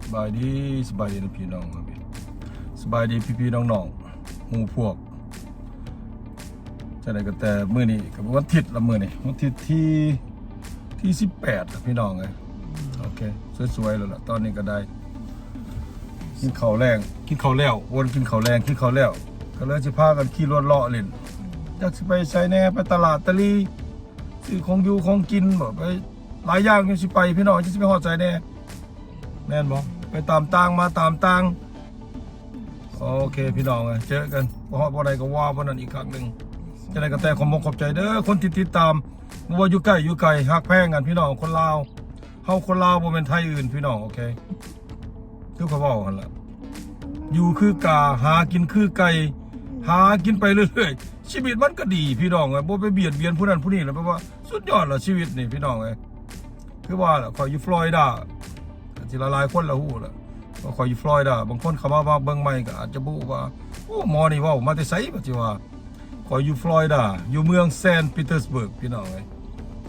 ສະບາຍດີ ສະບາຍດີນະພີ່ນ້ອງ ສະບາຍດີພີ່ໆນ້ອງໆ ໝູ່ພວກ ຈັ່ງໃດກໍແຕ່ມື້ນີ້ກໍວັນທິດລະ ມື້ນີ້ວັນທິດທີ ທີສິບແປດລະພີ່ນ້ອງເອີຍ. ໂອເຄ ສວຍໆແລ້ວລະ ຕອນນີ້ກໍໄດ້ກິນເຂົ້າແລງ ກິນເຂົ້າແລ້ວ ວນກິນເຂົ້າແລງ ກິນເຂົ້າແລ້ວ ກໍເລີຍຊິພາກັນຂີ່ລົດເລາະຫຼິ້ນ ຈັກຊິໄປໃສແດ່ ໄປຕະຫຼາດຕະຫຼີ ຊື້ຂອງຢູ່ຂອງກິນບໍ ໄປຫຼາຍຢ່າງຢູ່ ຊິໄປພີ່ນ້ອງ ຈັກຊິໄປຮອດໃສແດ່ ແມ່ນບໍ່? ໄປຕາມຕ່າງມາຕາມຕ່າງ. ໂອເຄພີ່ນ້ອງເອີຍ ເຈີກັນ ບໍ່ຮອດບໍ່ໃດກໍວ່າບໍ່ນັ້ນອີກຄັ້ງໜຶ່ງ. ຈັ່ງໃດກໍແຕ່ຂອບມົກຂອບໃຈເດີ ຄົນທີ່ຕິດຕາມ ບໍ່ວ່າຢູ່ໃກ້ຢູ່ໄກ ຮັກແພງກັນພີ່ນ້ອງ ຄົນລາວ ເຮົາຄົນລາວບໍ່ແມ່ນໄທອື່ນພີ່ນ້ອງ. ໂອເຄ ຄືຂ້ອຍເວົ້າຫັ້ນລະ ຢູ່ຄືກາ ຫາກິນຄືໄກ່ ຫາກິນໄປເລື້ອຍໆ ຊີວິດມັນກໍດີພີ່ນ້ອງເອີຍ ບໍ່ໄປບຽດບຽນຜູ້ນັ້ນຜູ້ນີ້ລະ ແປວ່າສຸດຍອດລະ ຊີວິດນີ້ພີ່ນ້ອງເອີຍ. ຄືວ່າລະ ຂ້ອຍຢູ່ຟລໍຣິດາ ກໍຊິຫຼາຍໆຄົນລະຮູ້ລະວ່າຂ້ອຍຢູ່ຟລໍຣິດາ. ບາງຄົນເຂົ້າມາ ມາເບິ່ງໃໝ່ກໍອາດຈະບໍ່ຮູ້ວ່າ ໂອ້ ໝໍນີ້ເວົ້າມາແຕ່ໃສ ກໍຊິວ່າ ຂ້ອຍຢູ່ຟລໍຣິດາ ຢູ່ເມືອງແຊນປີເຕີສເບີກ ພີ່ນ້ອງເອີຍ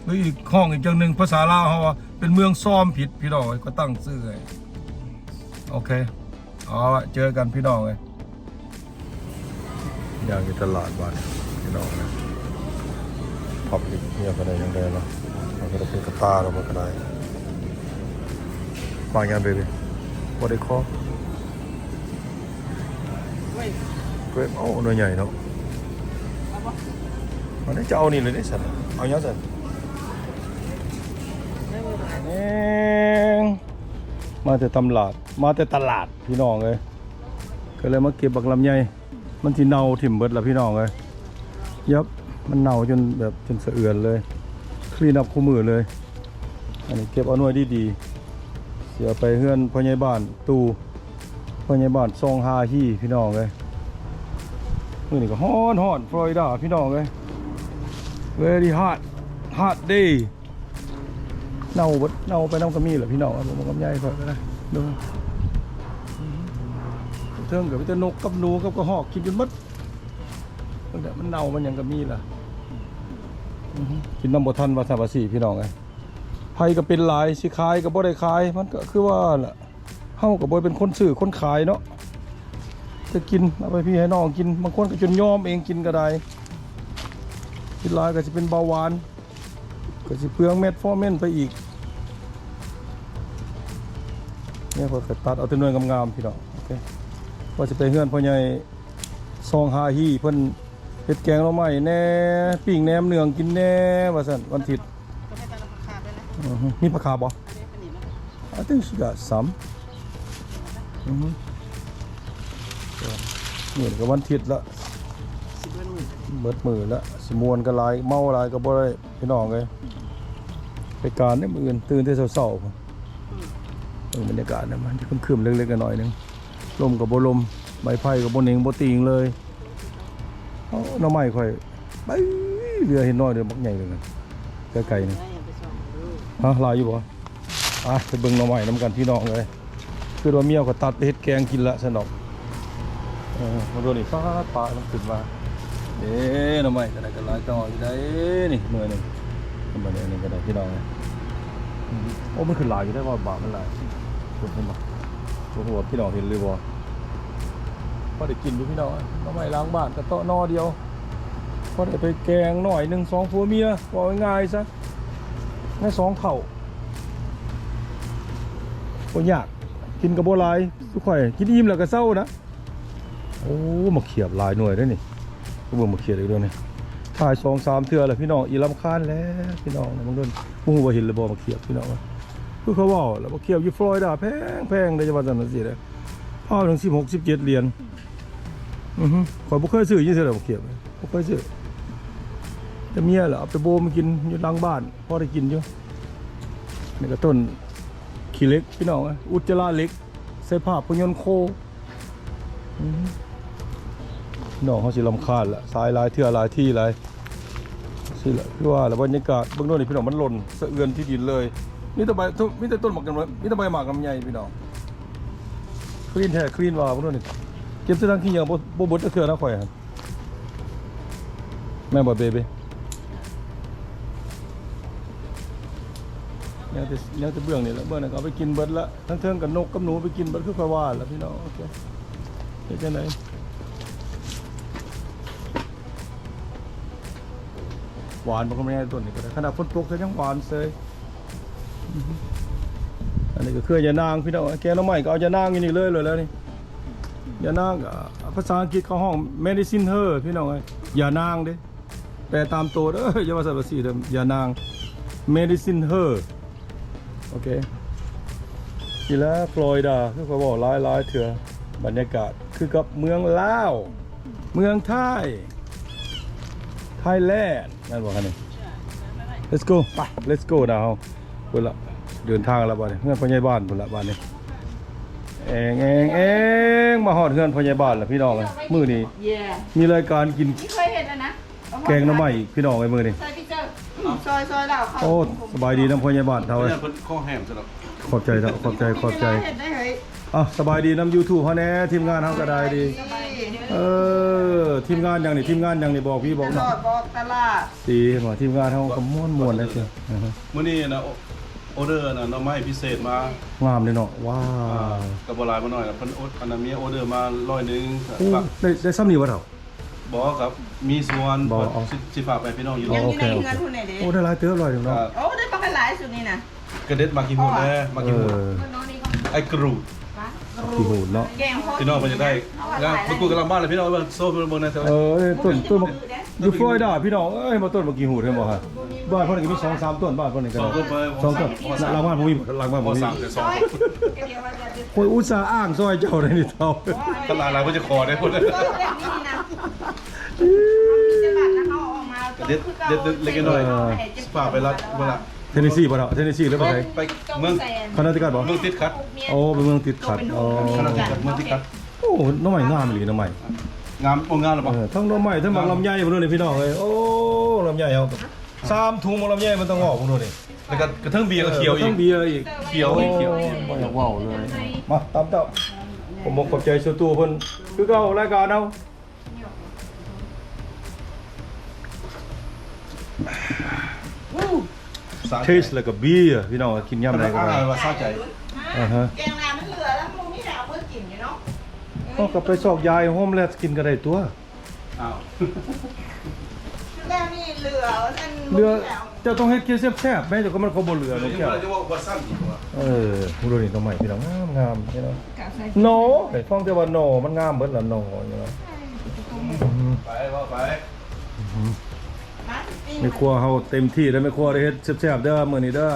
ຫຼືອີກຫ້ອງອີກຢ່າງໜຶ່ງ ພາສາລາວເຮົາວ່າເປັນເມືອງຊອມຜິດ ພີ່ນ້ອງເອີຍ ກໍຕັ້ງຊື່ໃຫ້. ໂອເຄ ເອົາລະ ເຈີກັນພີ່ນ້ອງເອີຍ. ຍ່າງຢູ່ຕະຫຼາດບາດນີ້ພີ່ນ້ອງເອີຍ ພັບອີກ ເມຍກໍໄດ້ຫຍັງໄດ້ເນາະ ເຮົາກໍໄດ້ເປັນກະຕ່າແລ້ວ ມັນກໍໄດ້ ມາຫຍັງເບບີ ບໍ່ໄດ້ຂໍ ເກຣບ ໂອ້ ໜ່ວຍໃຫຍ່ເນາະ ເອົາບໍ່ ອັນນີ້ຈະເອົານີ້ເລີຍເດ້ຊັ້ນ ເອົາຫຍັງຊັ້ນ ແມ່ງ ມາແຕ່ຕະຫຼາດ ມາແຕ່ຕະຫຼາດ ພີ່ນ້ອງເອີຍ ກໍເລີຍມາເກັບບັກລຳໄຍ ມັນຊິເນົ່າຖິ້ມເບິດລະພີ່ນ້ອງເອີຍ. ຍັບ ມັນເນົ່າຈົນແບບຈົນສະເອືອນເລີຍ ຄລີນອັບຄູ່ມື້ເລີຍ. ອັນນີ້ເກັບເອົາໜ່ວຍດີໆ ຊິເອົາໄປເຮືອນພໍ່ໃຫຍ່ບ້ານຕູ້ ພໍ່ໃຫຍ່ບ້ານຊອງຮາຮີ ພີ່ນ້ອງເອີຍ. ມື້ນີ້ກໍຮ້ອນໆ ຟລໍຣິດາ ພີ່ນ້ອງເອີຍ very hot hot day. ເນົ່າເບິດ ເນົ່າໄປນຳກໍມີແຫຼະພີ່ນ້ອງ ເອົາມາກັບຍາຍຂ້ອຍກໍໄດ້ ເບິ່ງເທິງກໍມີແຕ່ນົກກັບໜູກັບກະຮອກກິນຈົນໝົດ ເບິ່ງແຕ່ມັນເນົ່າມັນຫຍັງກໍມີລະ ກິນນຳບໍ່ທັນວ່າຊັ້ນວ່າຊີ້ ພີ່ນ້ອງເອີຍ. ໃຜກໍເປັນຫຼາຍ ຊິຂາຍກໍບໍ່ໄດ້ຂາຍ ມັນກໍຄືວ່າລະ ເຮົາກໍບໍ່ໄດ້ເປັນຄົນຊື້ຄົນຂາຍເນາະ ຈະກິນເອົາໄປພີ່ໃຫ້ນ້ອງກິນ ບາງຄົນກໍຈົນຍອມເອງກິນກໍໄດ້ ກິນຫຼາຍກໍຊິເປັນເບົາຫວານ ກໍຊິເປືອງເມັດຟໍເມັນໄປອີກ. ນີ້ຂ້ອຍກໍຕັດເອົາແຕ່ໜ່ວຍງາມໆ ພີ່ນ້ອງ ໂອເຄ ວ່າຊິໄປເຮືອນພໍ່ໃຫຍ່ຊອງຮາຮີ ເພິ່ນເຮັດແກງໜໍ່ໄມ້ແດ່ ປີ້ງແໜມເໜືອງກິນແດ່ ວ່າຊັ້ນ ວັນທິດ. ອືຮຶ ມີຜັກຄາບໍ່? I think she got some. ອືຮຶ ມື້ນີ້ກໍວັນທິດລະ ຊິເບິດມື້ ເບິດມື້ລະ ຊິມ່ວນກໍຫຼາຍ ເມົາຫຼາຍກໍບໍ່ໄດ້ ພີ່ນ້ອງເອີຍ. ໄປການເດ້ມື້ອື່ນ ຕື່ນແຕ່ເຊົ້າໆ ເບິ່ງບັນຍາກາດນະ ມັນຈະຄຶມໆ ເລັກໆ ນ້ອຍໆ ໜຶ່ງ ລົມກໍບໍ່ລົມ ໄມ້ໄຜ່ກໍບໍ່ເໜັງບໍ່ຕີງເລີຍ. ເອົາໜໍ່ໄມ້ຂ້ອຍໄປເຫຼືອເຫັນໜ້ອຍເດີ ບັກໃຫຍ່ເລີຍ ໄກໆ ນີ້ ຮະ ຫຼາຍຢູ່ບໍ່? ອ່ະ ໄປເບິ່ງໜໍ່ໄມ້ນຳກັນ ພີ່ນ້ອງເອີຍ. ຄືວ່າເມຍຂ້ອຍຕັດໄປເຮັດແກງກິນລະຊັ້ນດອກ. ເອີ ມາດູນີ້ ປາດ ປາດ ມັນຂຶ້ນມາເດ້ ໜໍ່ໄມ້ ກໍໄດ້ ກໍຫຼາຍຕໍ່ຢູ່ໄດ໋ນີ້ ໜ່ວຍໜຶ່ງ ບັດນີ້ ອັນນີ້ກໍໄດ້ ພີ່ນ້ອງເອີຍ. ໂອ້ ມັນຂຶ້ນຫຼາຍຢູ່ເດ້ ວ່າບາກມັນຫຼາຍ ເຫັນບໍ່? ບໍ່ຮູ້ວ່າພີ່ນ້ອງເຫັນຫຼືບໍ່? ພໍໄດ້ກິນຢູ່ພີ່ນ້ອງ ໜໍ່ໄມ້ຫຼັງບ້ານ ກະເຕາະໜໍ່ດຽວ ພໍໄດ້ໄປແກງໜ້ອຍໜຶ່ງ ສອງຜົວເມຍ ເວົ້າງ່າຍໆ ຊະ ໃນສອງເຖົ້າ ບໍ່ຍາກ ກິນກໍບໍ່ຫຼາຍ ຄືຂ້ອຍກິນອີ່ມແລ້ວກໍເຊົານະ. ໂອ້ ໝາກຂຽບຫຼາຍໜ່ວຍເດ້ນີ້ ເບິ່ງໝາກຂຽບອີກເດ້ນີ້ ຖ່າຍສອງສາມເທື່ອແລ້ວພີ່ນ້ອງ ອີ່ລຳຄານແລ້ວພີ່ນ້ອງ ເບິ່ງເດີ ບໍ່ຮູ້ວ່າເຫັນຫຼືບໍ່ໝາກຂຽບພີ່ນ້ອງ. ຄືເຂົາເວົ້າແຫຼະ ໝາກຂຽບຢູ່ຟລໍຣິດາແພງໆ ເດ້ ຈະວ່າຊັ້ນ ຈັ່ງຊີ້ເດ້ ພາວໜຶ່ງສິບຫົກ ສິບເຈັດຫຼຽນ. ອືຮຶ ຂ້ອຍບໍ່ເຄີຍຊື້ຈັກເທື່ອດອກໝາກຂຽບ ບໍ່ເຄີຍຊື້ ແຕ່ເມຍແຫຼະເອົາໄປໂບມກິນຢູ່ຫຼັງບ້ານ ພໍໄດ້ກິນຢູ່. ນີ້ກໍຕົ້ນຂີ້ເຫຼັກພີ່ນ້ອງເອີຍ ອຸດຈະລະເຫຼັກ ໃສ່ພາບພະຍົນໂຄ. ອືຮຶ ນ້ອງເຮົາຊິລຳຄານລະ ສາຍຫຼາຍເທື່ອຫຼາຍທີຫຼາຍ ຊີ້ລະ ຄືວ່າລະ ບັນຍາກາດເບິ່ງໂດດນີ້ພີ່ນ້ອງ ມັນຫຼົ່ນສະເອືອນທີ່ດິນເລີຍ. ມີແຕ່ໃບ ມີແຕ່ຕົ້ນໝາກ ມີແຕ່ໃບໝາກລຳໄຍພີ່ນ້ອງ. ຄລີນແທ້ຄລີນວ່າເບິ່ງໂດດນີ້ ເກັບໃສ່ຖັງຂີ້ເຫຍື້ອ ບໍ່ ບໍ່ເບິດຈັກເທື່ອນະຂ້ອຍຫັ້ນ. ແມ່ນບໍ່ເບບີ? ໂອ້ ຍັງແຕ່ ຍັງແຕ່ເບື້ອງນີ້ລະ ເບື້ອງນັ້ນກໍເອົາໄປກິນເບິດລະ ທັງເທິງກັບນົກກັບໜູໄປກິນເບິດ ຄືຂ້ອຍວ່າລະ ພີ່ນ້ອງ. ໂອເຄ ເຮັດຈັ່ງໃດ? ຫວານບໍ່ ຄຳໃຫຍ່ຕົ້ນນີ້ກໍໄດ້ ຂະໜາດຝົນຕົກກໍຍັງຫວານເສີຍ. ອັນນີ້ກໍເຄືອຢານາງ ພີ່ນ້ອງ. ແກງໜໍ່ໄມ້ກໍເອົາຢານາງຢູ່ນີ້ເລີຍ ແລ້ວນີ້ ຢານາງກໍ ພາສາອັງກິດເຂົາຮ້ອງ medicine herb ພີ່ນ້ອງເອີຍ ຢານາງເດ້. ແປຕາມໂຕເດີ ຢ່າວ່າຊັ້ນວ່າຊີ້ເດີ ຢານາງ medicine herb. ໂອເຄ ນີ້ແຫຼະ ຟລໍຣິດາ ຄືຂ້ອຍເວົ້າຫຼາຍໆເທື່ອ ບັນຍາກາດຄືກັບເມືອງລາວ ເມືອງໄທ Thailand ແມ່ນບໍ່ຄັນນີ້? Let's go ໄປ let's go ນະເຮົາ ພຸ້ນລະ ເດີນທາງລະບາດນີ້ ເຮືອນພໍ່ໃຫຍ່ບ້ານພຸ້ນລະບາດນີ້ ແອງແອງແອງ ມາຮອດເຮືອນພໍ່ໃຫຍ່ບ້ານລະ ພີ່ນ້ອງເອີຍ. ມື້ນີ້ Yeah ມີລາຍການກິນ ນີ້ເຄີຍເຮັດແລ້ວນະ ແກງໜໍ່ໄມ້ອີກ ພີ່ນ້ອງເອີຍ ມື້ນີ້. ໃສ່ພິກເຈີ ອືມ ຊອຍ ຊອຍລາວເຂົ້າ. ໂອ້ ສະບາຍດີນຳພໍ່ໃຫຍ່ບ້ານເຖົ້າເອີຍ ເພິ່ນຂໍແຮມຊະດອກ. ຂອບໃຈເຖົ້າ ຂອບໃຈ ຂອບໃຈ. ເຮັດໄດ້ເຮີ້ຍ. ເອົ້າ ສະບາຍດີນຳ YouTube ເຮົາແດ່ ທີມງານເຮົາກໍໄດ້ດີ. ເອີ ທີມງານຫຍັງນີ້? ທີມງານຫຍັງນີ້? ບອກພີ່ບອກນ້ອງ ຕະຫຼອດ ຕະຫຼາດ ດີ. ເຫັນບໍ່ ທີມງານເຮົາກໍມ່ວນໆ ໄດ້ຊິ. ມື້ນີ້ນະ ໂອ ອໍເດີນະ ໜໍ່ໄມ້ພິເສດມາ ງາມເດ້ເນາະ. ວ້າວ ອ່າ ກໍບໍ່ຫຼາຍບໍ່ໜ້ອຍ ເພິ່ນ ອັນນັ້ນ ມີອໍເດີມາຮ້ອຍໜຶ່ງ. ໂອ້ ໄດ້ ໄດ້ຊ່ຳນີ້ບໍ່ເຖົ້າ? ບໍ່ ກໍມີສ່ວນ ບໍ່ ຊິ ຊິຝາກໄປພີ່ນ້ອງຢູ່. ອໍ ໂອເຄ ໂອເຄ. ໂອ້ ໄດ້ຫຼາຍເຕີບ ຮ້ອຍໜຶ່ງເນາະ. ໂອ້ ໄດ້ບັກຫຼາຍສຸດນີ້ນະ. ກະເດັດໝາກຂີ້ຫູດແດ່ ໝາກຂີ້ຫູດ. ເອີ ໄອ້ກະຮູດ ໝາກຂີ້ຫູດເນາະ. ພີ່ນ້ອງເພິ່ນຈະໄດ້ ເອົາຫຼາຍ ມາກູດກັບຫຼັງບ້ານເລີຍ ພີ່ນ້ອງເບິ່ງ ເບິ່ງແດ່. ເອີ ຕົ້ນ ຕົ້ນໝາກ ຢູ່ຟລໍຣິດາ ພີ່ນ້ອງເອີຍ ມາຕົ້ນໝາກຂີ້ຫູດ ເຫັນບໍ່ຮະ? ບ້ານເພິ່ນກໍມີສອງສາມຕົ້ນ ບ້ານເພິ່ນນີ້ກໍໄດ້ ສອງຕົ້ນ ສອງຕົ້ນ. ຫຼັງບ້ານບໍ່ມີ ຫຼັງບ້ານບໍ່ມີ. ໂອ້ຍ ອຸດສ່າອ້າງຊ່ອຍເຈົ້າໄດ້ນີ້ເຖົ້າ. ຄັນຫຼາຍໆ ເພິ່ນຈະຂໍໄດ້ພຸ້ນ. ເດັດ ເດັດເລັກນ້ອຍ ເອີ ຝາກໄປລັດເວລາ ເທນເນຊີບໍ່ເຖົ້າ? ເທນເນຊີ ຫຼືໄປໃສ? ໄປເມືອງຄອນເນຕິຄັດບໍ່? ເມືອງຕິດຂັດ. ໂອ້ ເປັນເມືອງຕິດຂັດ. ອໍ ຄອນເນຕິຄັດ ເມືອງຕິດຂັດ. ໂອ້ ໜໍ່ໄມ້ງາມອີ່ຫຼີ ໜໍ່ໄມ້ ງາມ. ໂອ້ ງາມແລ້ວບໍ່? ເອີ ທັງໜໍ່ໄມ້ ທັງໝາກລຳໄຍພຸ້ນນີ້ ພີ່ນ້ອງເອີຍ. ໂອ້ ລຳໄຍເຮົາ ສາມຖົງ ໝາກລຳໄຍມັນຕ້ອງອອກພຸ້ນນີ້. ແລ້ວກໍກະເທິງເບຍກໍຂຽວອີກ ເທິງເບຍອີກ ຂຽວອີກ ຂຽວ. ໂອ້ຍ ບໍ່ຢາກເວົ້າເລີຍ. ມາ ຕຳເຕົ້າ. ຂອບອົກຂອບໃຈສ່ວນຕົວເພິ່ນຄືເກົ່າ ລາຍການເຮົາ. ເທສແລ້ວກໍເບຍ ພີ່ນ້ອງ ກິນຍາມໃດກໍໄດ້. ອາຫານວ່າສະໃຈ. ອາຮະ ແກງນ້ຳມັນເຫຼືອແລ້ວ ບໍ່ມີແນວເອົາມາກິນຢູ່ເນາະ. ເຮົາກໍໄປຊອກຢາຍໂຮມແລັດກິນກໍໄດ້ຕົວະ. ອ້າວ ແລ້ວນີ້ເຫຼືອວ່າຊັ້ນ ເຫຼືອ. ເຈົ້າຕ້ອງເຮັດກິນແຊບໆ ແມ້ເຈົ້າກໍມັນກໍບໍ່ເຫຼືອເນາະ. ເຈົ້າ ເອີ ຜູ້ໂດນີ້ໜໍ່ໄມ້ ພີ່ນ້ອງ ງາມໆ ພີ່ນ້ອງ. ກະໃສ່ ໂນ ໄດ້ຟັງແຕ່ວ່າໜໍ່ ມັນງາມເບິດລະໜໍ່. ອືມ ໄປ ເວົ້າໄປ. ອືມ ແມ່ຄົວເຮົາເຕັມທີ່ເດີ ແມ່ຄົວໄດ້ເຮັດແຊບໆເດີມື້ນີ້ເດີ.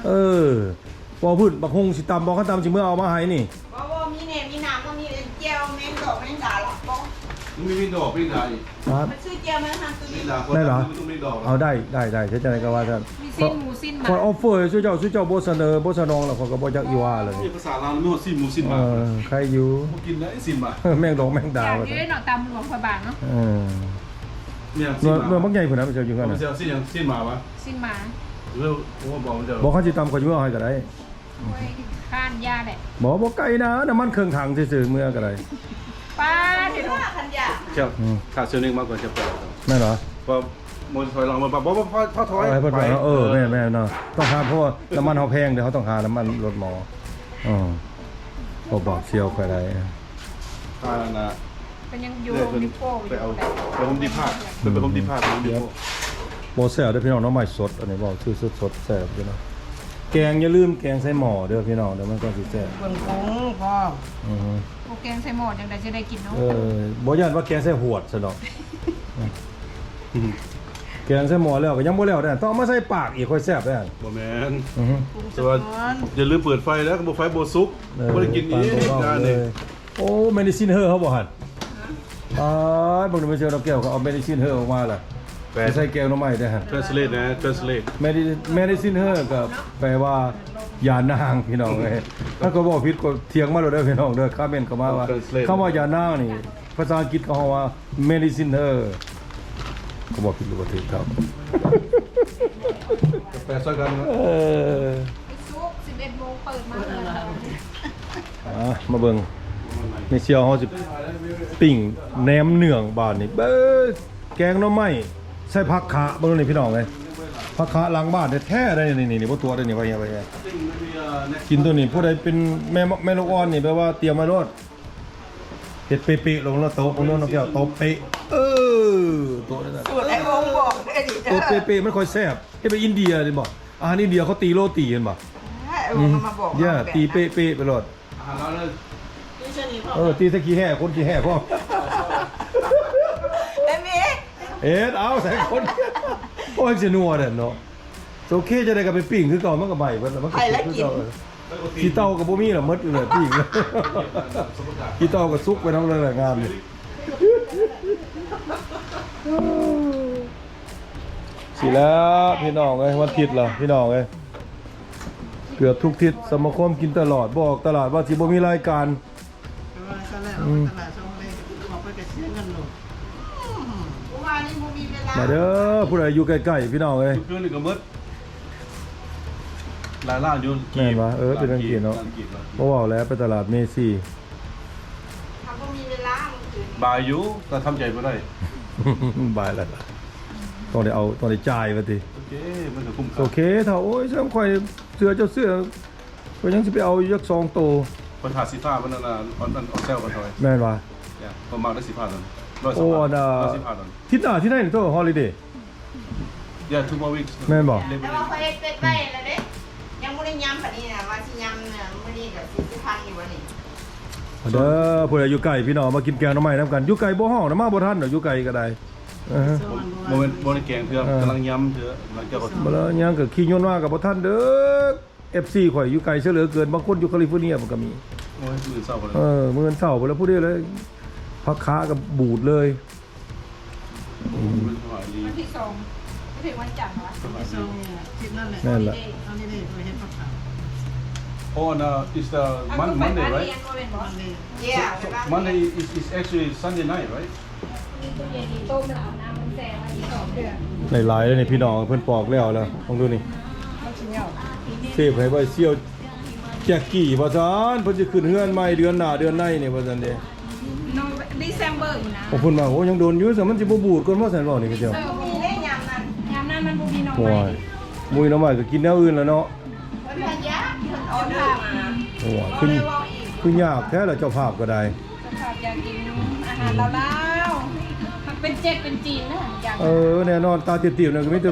ເອີ ບໍ່ ພຸ້ນ ບັກຫຸ່ງຊິຕຳບໍ່? ຄັນຕຳຊິເມືອເອົາມາໃຫ້ນີ້. ບໍ່ ບໍ່ ມີແດ່ ມີນ້ຳ ບໍ່ມີແຈ່ວ ແມງດອກແມງດາລະບໍ່? ມັນມີແມງດອກແມງດາອີກ. ມັນຊື້ແຈ່ວມາຫັ້ນ ໄດ້ເບາະ? ເອົາ ໄດ້ ໄດ້ ໄດ້ ເຮັດຈັ່ງໃດກໍວ່າຊັ້ນ. ມີຊີ້ນໝູຊີ້ນໝາ ຂ້ອຍອອບເຟີໃຫ້ສູ່ເຈົ້າ ສູ່ເຈົ້າບໍ່ສະເໜີ ບໍ່ສະໜອງລະ ຂ້ອຍກໍບໍ່ຈັກອີ່ຫວ່າເລີຍ. ມີພາສາລາວ ມີຊີ້ນໝູຊີ້ນໝາ. ເອີ ໃຄຢູ່ ບໍ່ກິນໄດ້ຊີ້ນໝາ. ເອີ ແມງດອກແມງດາ ວ່າຊັ້ນເນາະ. ຕຳຫຼວງພະບາງເນາະ. ເອີ ເນື້ອ ເນື້ອບັກໃຫຍ່ພຸ້ນນະ ໄປເຈົ້າຢູ່ຫັ້ນນະ. ຊີ້ນຫຍັງ? ຊີ້ນໝາຫວາ? ຊີ້ນໝາ. ເອີ ໂອ້ ບອກເຈົ້າ ບໍ່ ຄັນຊິຕຳ ຂ້ອຍຊິເອົາໃຫ້ກໍໄດ້. ໂອ້ຍ ຄ້ານ ຢ່າແຫຼະ. ບໍ່ ບໍ່ໄກນະ ນ້ຳມັນເຄິ່ງຖັງຊື່ໆ ເມືອກໍໄດ້. ປ້າດ ເຮັດວ່າຄັນຢາກ ເຈົ້າ ອືມ ຖ້າເຊວເນັງມາກ່ອນຈະໄປ. ແມ່ນຫວາ? ບໍ່ ບໍ່ຖອຍຫຼັງມາ. ບໍ່ ບໍ່ ພໍ ພໍຖອຍ ເອີ ແມ່ນໆເນາະ. ຕ້ອງຫາ ເພາະວ່ານ້ຳມັນເຮົາແພງເດ້ ເຮົາຕ້ອງຫານ້ຳມັນລົດໝໍ. ເອີ ບໍ່ບອກສ່ຽວຂ້ອຍໄດ້. ອັນນະ ເພິ່ນຍັງຢູ່ໂຮມດີໂປຢູ່. ໄປເອົາ ໄປໂຮມດີພາດ ໄປ ໄປໂຮມດີພາດ ໂຮມດີໂປ. ບໍ່ແຊບເດີພີ່ນ້ອງ ໜໍ່ໄມ້ສົດ ອັນນີ້ເວົ້າຊື່ສົດໆ ແຊບຢູ່ນະ. ແກງຢ່າລືມແກງໃສ່ໝໍ້ເດີພີ່ນ້ອງເດີ ມັນກໍຊິແຊບ. ເບິ່ງກຸ້ງພ້ອມ. ອືຮຶ ບໍ່ແກງໃສ່ໝໍ້ຈັ່ງໃດຊິໄດ້ກິນເນາະ. ເອີ ບໍ່ຢ້ານວ່າແກງໃສ່ຫວດຊະດອກ. ແກງໃສ່ໝໍ້ແລ້ວກໍຍັງບໍ່ແລ້ວເດ້ ຕ້ອງເອົາມາໃສ່ປາກອີກ ຄ່ອຍແຊບເດ້. ບໍ່ແມ່ນ ອືຮຶ ແຕ່ວ່າຢ່າລືມເປີດໄຟເດີ ບໍ່ໄຟບໍ່ສຸກ. ເອີ ບໍ່ໄດ້ກິນອີກ ປານບໍ່ເວົ້າເລີຍ. ໂອ້ medicine herb ເຮົາບໍ່ຫັ້ນ? ປາດ ເບິ່ງດູ ແມ່ນເຊວນອກແກ້ວ ເຂົາເອົາ medicine herb ອອກມາລະ ແປ ຊິໃສ່ແກງໜໍ່ໄມ້ໄດ້ຫັ້ນ. Translate ນະ translate. Medi- medicine herb ກໍແປວ່າຢານາງ ພີ່ນ້ອງເອີຍ. ຖ້າຂ້ອຍເວົ້າຜິດກໍຖຽງມາໂລດເດີພີ່ນ້ອງເດີ ຄອມເມັນເຂົ້າມາວ່າ translate ຄຳວ່າຢານາງນີ້ ພາສາອັງກິດເຂົາເວົ້າວ່າ medicine herb. ຂ້ອຍເວົ້າຜິດຫຼືບໍ່ຖືກເຈົ້າ? ກາແຟຊ່ອຍກັນເນາະ. ເອີ ສຸກ ສິບເອັດໂມງເປີດມາເລີຍ. ອ່າ ມາເບິ່ງແມ່ສ່ຽວເຮົາຊິປີ້ງແໜມເໜືອງບາດນີ້. ເບິ່ງ ແກງໜໍ່ໄມ້ໃສ່ຜັກຂະ ເບິ່ງນີ້ພີ່ນ້ອງເອີຍ. ຜັກຄະຫຼັງບ້ານແທ້ໆ ເດ້ ນີ້ໆ ບໍ່ຕົວະເດ້ນີ້ ໄປເຮັດ ໄປເຮັດ ກິນໂຕນີ້. ຜູ້ໃດເປັນແມ່ ແມ່ລູກອ່ອນນີ້ ແບບວ່າຕຽມໄວ້ໂລດ ເຮັດເປະໆ ລົງແລ້ວໂຕະ ຄົນນັ້ນແກ້ວ ໂຕະເປະ ເອີ ໂຕະນັ້ນ ສູດໄອ້ໂອ່ງບອກເດ້ນີ້ ໂຕະເປະໆ ມັນຄ່ອຍແຊບ. ເຮັດແບບອິນເດຍນີ້ບໍ່ ອາຫານອິນເດຍເຂົາຕີໂຣຕີ ເຫັນບໍ່? ເອີ ອືມ ມາບອກ ຢ່າ ເຮົາແບບ ຕີເປະໆ ໄປໂລດ ອາຫານລາວເລີຍ ເອີ ຕີໃສ່ຂີ້ແຮ່ ຄົນຂີ້ແຮ່ພ້ອມ ແມ່ນມີ ເຮັດເອົາໃສ່ຄົນ ໂອ້ຍ ຊິນົວແທ້ເນາະ. ໂອເຄ ຈັ່ງໃດກໍໄປປີ້ງຄືເກົ່າ ມັນກໍໄໝ້ເບິດລະ ມັນກໍສຸກຄືເກົ່າ. ຂີ້ເຕົ່າກໍບໍ່ມີລະ ໝົດເລີຍ ປີ້ງ ຂີ້ເຕົ່າກໍສຸກໄປນຳເລີຍລະ ງານນີ້. ຊິແລ້ວພີ່ນ້ອງເອີຍ ວັນທິດລະພີ່ນ້ອງເອີຍ ເກືອບທຸກທິດ ສະມາຄົມກິນຕະຫຼອດ ບໍ່ອອກຕະຫຼາດ ວ່າຊິບໍ່ມີລາຍການ. ອືມ ຕະຫຼາດຊ່ອງເລັກ ອອກໄປກໍເສຍເງິນໂລດ. ມາເດີ ຜູ້ໃດຢູ່ໃກ້ໆ ພີ່ນ້ອງເອີຍ ຄືນນີ້ກໍໝົດຫຼາຍລ້ານຢູ່. ແມ່ນວ່າ ເອີ ເປັນອັງກິດເນາະ ບໍ່ເວົ້າແລ້ວ ໄປຕະຫຼາດເມຊີ ເຮົາບໍ່ມີເວລາມື້ຄືນ ບາຍຢູ່ ແຕ່ທຳໃຈບໍ່ໄດ້ ບາຍແລ້ວ ຕ້ອງໄດ້ເອົາ ຕ້ອງໄດ້ຈ່າຍວ່າຕິ. ໂອເຄ ມັນກໍຄຸ້ມຄ່າ ໂອເຄ ເຖົ້າ ໂອ້ຍ ຊ່ຳຂ້ອຍເສື້ອເຈົ້າເສື້ອ ຂ້ອຍຍັງຊິໄປເອົາຢູ່ຈັກສອງໂຕ ຂ້ອຍຖ້າສີຟ້າມັນນັ້ນນະ ອອນ ອອນເຊວກັນເທົ່າໃດ ແມ່ນວ່າ ຂ້ອຍມັກໄດ້ສີຟ້ານັ້ນ ໂອ້ ອັນ ຮ້ອຍຊາວ ອັນ ຮ້ອຍສິບຫ້ານັ້ນ ທິດໜ້າ ທິດໃນໂຕ ຮອລລີເດ Yeah, two more weeks. ແມ່ນບໍ່? ແຕ່ວ່າຂ້ອຍເຮັດເປັດໄວ້ແລ້ວເດ້ ຍັງບໍ່ໄດ້ຍຳປານນີ້ນະ ວ່າຊິຍຳມື້ນີ້ກໍຊິ ຊິພັງຢູ່ບໍ່ນີ້. ເດີ ຜູ້ໃດຢູ່ໃກ້ພີ່ນ້ອງ ມາກິນແກງໜໍ່ໄມ້ນຳກັນ ຢູ່ໄກບໍ່ຮ້ອງນະ ມາບໍ່ທັນດອກ ຢູ່ໄກກໍໄດ້. ເອີ ບໍ່ແມ່ນ ບໍ່ໄດ້ແກງເທື່ອ ເອີ ກຳລັງຍຳເທື່ອ ຫຼັງຈາກ ບໍ່ລະ ຍັງກໍຂີ່ຍົນມາກໍບໍ່ທັນເດີ. ເອັຟຊີຂ້ອຍຢູ່ໄກເສຍເຫຼືອເກີນ ບາງຄົນຢູ່ຄາລິຟໍເນຍມັນກໍມີ. ໂອ້ຍ ມື້ເຊົ້າ ເອີ ມື້ເຊົ້າພຸ້ນລະ ຜູ້ເດເລີຍ ພັກຂາກໍບູດເລີຍ. ອືມ ວັນທີສອງ ໄປເຖິງວັນຈັນວະ ວັນທີສອງນີ້ແຫຼະ ທິດນັ້ນແຫຼະ ນັ້ນແຫຼະ ຮອລິເດ ຮອລິເດ ຂ້ອຍເຮັດພັກຂາ. Oh, and, uh, it's the Mon-, Monday, right? Monday. Yeah, so, so Monday is, is actually Sunday night, right? ມີຕູ້ເຢັນນີ້ຕົ້ມແລ້ວເອົານ້ຳມັນແຊ່ໄວ້ອີກສອງເທື່ອ. ຫຼາຍໆເລີຍນີ້ພີ່ນ້ອງ ເພິ່ນປອກແລ້ວລະ ເບິ່ງດູນີ້ ເຊຟໃຫ້ໄວ້ ສ່ຽວແຈັກກີ້ວ່າຊັ້ນ ເພິ່ນຊິຂຶ້ນເຮືອນໃໝ່ເດືອນໜ້າເດືອນໃນນີ້ວ່າຊັ້ນເດ້. ໂນເວມເບີພຸ້ນນະ. ໂອ້ ເພິ່ນວ່າ ໂອ້ ຍັງດົນຢູ່ ຊັ້ນມັນຊິບໍ່ບູດກ່ອນບໍ່ ຊັ້ນເວົ້ານີ້ເຂົາເຈົ້າ. ບໍ່ມີເດ້ຍາມນັ້ນ ຍາມນັ້ນມັນບໍ່ມີໜໍ່ໄມ້ ໂອ້ຍ ບໍ່ມີໜໍ່ໄມ້ກໍກິນແນວອື່ນລະເນາະ. ເພິ່ນວ່າຢາກ ເພິ່ນອໍເດີມາ. ໂອ້ຍ ຄື ຄືຍາກແທ້ລະ ເຈົ້າພາບກໍໄດ້. ເຈົ້າພາບຢາກກິນອາຫານລາວໆ ມັກເປັນເຈັກເປັນຈີນນະ ຢາກ. ເອີ ແນ່ນອນ ຕາຕີບໆນັ້ນກໍມີແຕ່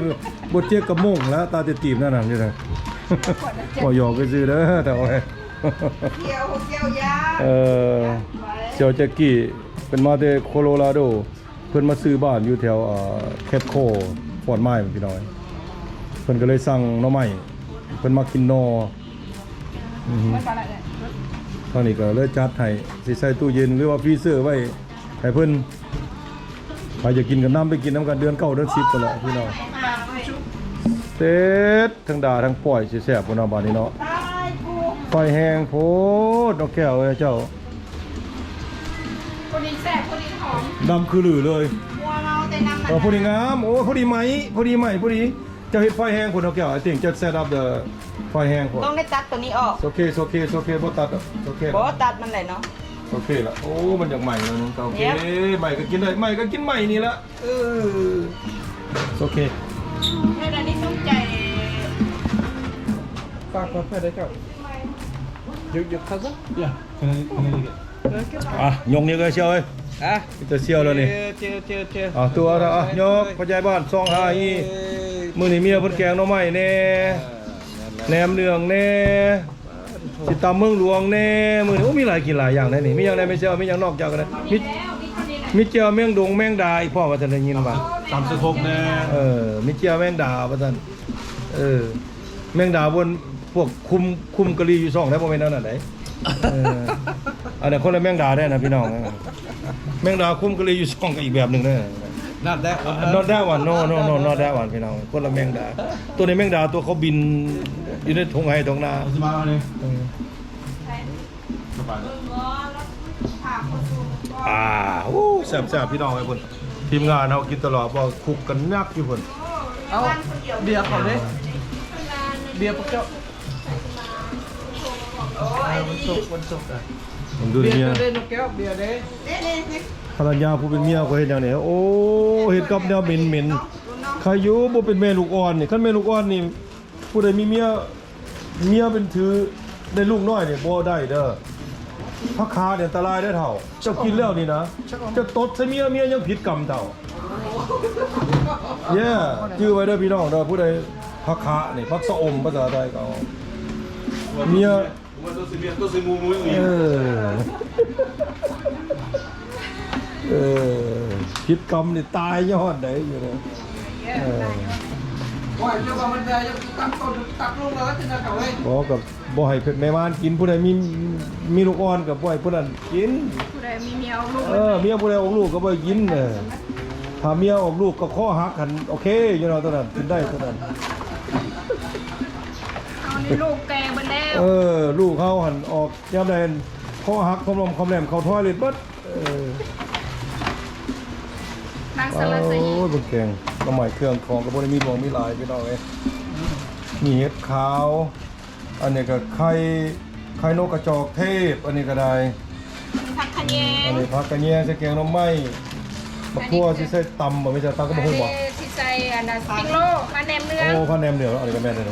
ບໍ່ເຈັກກັບມົ້ງແລ້ວ ຕາຕີບໆນັ້ນນະ ຢູ່ນະ. ບໍ່ຢອກຊື່ໆເດີ ແຕ່ວ່າ ເອີ ສ່ຽວແຈັກກີ້ ເພິ່ນມາແຕ່ໂຄໂລລາໂດ ເພິ່ນມາຊື້ບ້ານຢູ່ແຖວ ເອີ ເຄບຄໍ ຟອດມາຍ ພີ່ນ້ອງ. ເພິ່ນກໍເລີຍສັ່ງໜໍ່ໄມ້ ເພິ່ນມັກກິນໜໍ່. ອືຮຶ ທາງນີ້ກໍເລີຍຈັດໃຫ້ ຊິໃສ່ຕູ້ເຢັນ ຫຼືວ່າຟຣີເຊີໄວ້ໃຫ້ເພິ່ນ. ໃຜຢາກກິນກໍນຳໄປກິນນຳກັນ ເດືອນເກົ້າເດືອນສິບພຸ້ນແຫຼະພີ່ນ້ອງ. ເສັດ ທັງດາທັງກ້ອຍ ຊິແຊບພຸ້ນເນາະບາດນີ້ເນາະ. ໄຟແຮງໂພດ ນ້ອງແກ້ວເອີຍເຈົ້າ. ພໍດີແຊບ ພໍດີຫອມ ດຳຄືລືເລີຍ. ເອີ ພໍດີງາມ ໂອ້ ພໍດີໄໝ້ ພໍດີໄໝ້ ພໍດີ. ເຈົ້າເຮັດໄຟແຮງພຸ້ນ ນ້ອງແກ້ວ. I think just set up the ໄຟແຮງພຸ້ນ. ຕ້ອງໄດ້ຕັດໂຕນີ້ອອກ. It's okay, it's okay, it's okay. ບໍ່ຕັດດອກ. It's okay ລະ ບໍ່ຕັດມັນແຫຼະເນາະ. ໂອເຄລະ. ໂອ້ ມັນຢາກໄໝ້ແລ້ວ ນ້ອງເຕົ້າ. ເອີ ໄໝ້ກໍກິນໄດ້ ໄໝ້ກໍກິນໄໝ້ນີ້ລະ. ເອີ ໂອເຄ ເຮັດອັນນີ້ສົນໃຈ ຝາກກ່ອນເພື່ອໄດ້ເຈົ້າ. You, you cousin? Yeah. Can I, can I get? ອ່ະ ຍົກນິ້ວເຊີຍເອີຍ. ຮະ? ມີແຕ່ສ່ຽວແລ້ວນີ້. ເຈີ ເຈີ ເຈີ ເຈີ ອ່ະ ຕົວລະ ຍົກ ພໍ່ໃຫຍ່ບ້ານ ສອງຫ້າ ອີ. ເອີ ມື້ນີ້ເມຍເພິ່ນແກງໜໍ່ໄມ້ແດ່ ເອີ ແໜມເໜືອງແດ່ ຊິຕຳເມືອງຫຼວງແດ່ມື້ນີ້. ໂອ້ ມີຫຼາຍກິນຫຼາຍຢ່າງແດ່ນີ້. ມີຫຍັງແດ່ແມ່ສ່ຽວ? ມີຫຍັງນອກຈາກນັ້ນ? ມີ ມີແຈ່ວແມງດົງແມງດາອີກພ້ອມວ່າຊັ້ນ ໄດ້ຍິນວ່າ ຕຳສະຄົກແດ່. ເອີ ມີແຈ່ວແມງດາວ່າຊັ້ນ. ເອີ ແມງດາບ່ອນພວກຄຸມ ຄຸມກະຫຼີຢູ່ຊ່ອງໃດ ບໍ່ແມ່ນແນວນັ້ນໃດ. ເອີ ອັນນັ້ນຄົນລະແມງດາເດ້ນະພີ່ນ້ອງ. ແມງດາຄຸມກະຫຼີຢູ່ຊ່ອງກໍອີກແບບໜຶ່ງເດ້. Not that one. Not that one. No, no, no, not that one ພີ່ນ້ອງ. ຄົນລະແມງດາ. ຕົວນີ້ແມງດາຕົວເຂົາບິນຢູ່ໃນທົ່ງໄຮ່ທົ່ງນາ. ເອີ ອ່າ ໂອ້ ແຊບໆ ພີ່ນ້ອງເອີຍ. ພຸ້ນ ທີມງານເຮົາກິນຕະຫຼອດ ບໍ່ ຄຸກກັນຍັກຢູ່ພຸ້ນ. ເອົ້າ ເບຍເຂົາເດ້ ເບຍພວກເຈົ້າ. ເອີ ວັນສຸກ ວັນສຸກ. ເບຍເຈົ້າເດ້ ນົກແກ້ວ ເບຍເດ້. ພັນລະຍາຜູ້ເປັນເມຍຂ້ອຍເຮັດຫຍັງນີ້? ໂອ້ ເຮັດກັບແນວເໝັນໆ. ໃຄຢູ່ ບໍ່ເປັນແມ່ລູກອ່ອນນີ້. ຄັນແມ່ລູກອ່ອນນີ້ ຜູ້ໃດມີເມຍ ເມຍເປັນຖືໄດ້ລູກນ້ອຍນີ້ ບໍ່ໄດ້ເດີ. ຜັກຂານີ້ອັນຕະລາຍເດີເຖົ້າ. ເຈົ້າກິນແລ້ວນີ້ນະ ເຈົ້າຕົດໃສ່ເມຍ ເມຍຍັງຜິດກຳເຈົ້າ. ເຢ້ ຈື່ໄວ້ເດີພີ່ນ້ອງເດີ. ຜູ້ໃດ ຜັກຂານີ້ ຜັກຊະອົມພາສາໄທເຂົາ ເມຍ ເອີ ເອີ ຜິດກຳນີ້ຕາຍຍ້ອນໃດຢູ່ເດີ. ເອີ ໂອ້ຍ ເຈົ້າວ່າມັນແບ ເຈົ້າຕັກຕົ້ນຕັກລົງແລ້ວ ເຈົ້າເຂົາເອີຍ. ບໍ່ ກໍບໍ່ໃຫ້ແມ່ມ່ານກິນ. ຜູ້ໃດມີ ມີລູກອ່ອນກໍບໍ່ໃຫ້ຜູ້ນັ້ນກິນ. ຜູ້ໃດມີເມຍອອກລູກ ເອີ ເມຍຜູ້ໃດອອກລູກກໍບໍ່ໃຫ້ກິນ. ເອີ ຖ້າເມຍອອກລູກກໍຄໍຫັກຫັ້ນ ໂອເຄຢູ່ເນາະ ຕົວນັ້ນກິນໄດ້ຕົວນັ້ນ. ເຮົານີ້ລູກແກ່ເບິດແລ້ວ. ເອີ ລູກເຮົາຫັ້ນອອກຍາມໃດ ຄໍຫັກຄອມລອມຄອມແຫຼມ ເຂົ້າທອຍເລັດເບິດ. ເອີ ນາງສາລະສະອີ ໂອ້ຍ ເບິ່ງແກງໜໍ່ໄມ້ເຄື່ອງຂອງກໍບໍ່ໄດ້ມີຫຼວງມີຫຼາຍພີ່ນ້ອງເອີຍ. ມີເຫັດຂາວ ອັນນີ້ກໍໄຂ່ ໄຂ່ນົກກະຈອກເທບ ອັນນີ້ກໍໄດ້. ຜັກຂະແຍງ ອັນນີ້ຜັກຂະແຍງໃສ່ແກງໜໍ່ໄມ້. ບັກຖົ່ວຊິໃສ່ຕຳບໍ່ ມີແຕ່ຕຳກັບບັກຫຸ່ງບໍ່? ຊິໃສ່ອັນນັ້ນ ສະຕິງໂລ ຜັກແໜມເໜືອງ. ໂອ້ ຜັກແໜມເໜືອງ ອັນນີ້ກໍແມ່ນເດີ.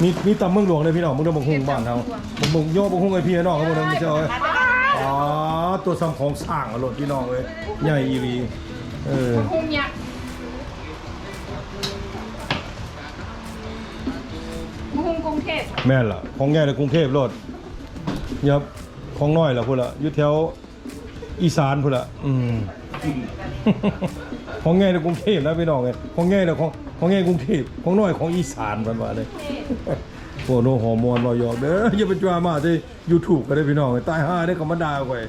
ມີ ມີຕຳເມືອງຫຼວງເດີພີ່ນ້ອງ. ເບິ່ງເດີບັກຫຸ່ງບ້ານເຮົາ ບັກຫຸ່ງຍໍ ບັກຫຸ່ງໃຫ້ພີ່ໃຫ້ນ້ອງເຮົາເບິ່ງເດີ. ອໍ ຕົວສ່ຳຂອງຊ້າງໂລດພີ່ນ້ອງເອີຍ ໃຫຍ່ອີ່ຫຼີ. ເອີ ບັກຫຸ່ງຍັກ ບັກຫຸ່ງກຸງເທບ. ແມ່ນລະ ຂອງໃຫຍ່ໃນກຸງເທບໂລດ. ຢ່າ ຂອງນ້ອຍລະພຸ້ນລະ ຢູ່ແຖວ ອີສານພຸ້ນລະ. ອືມ ຂອງໃຫຍ່ໃນກຸງເທບນະພີ່ນ້ອງເອີຍ. ຂອງໃຫຍ່ນະ ຂອງ ຂອງໃຫຍ່ກຸງເທບ ຂອງນ້ອຍຂອງອີສານ ເພິ່ນວ່າເດ້. ໂອ້ໂນ ຫົວມ່ວນເວົ້າຢອກເດີ. ຢ່າໄປຈ້ວຍມາໃສ່ຢູທູບກໍໄດ້ພີ່ນ້ອງເອີຍ. ຕາຍຫ່າເດ້ ເຂົາມາດ່າຂ້ອຍ.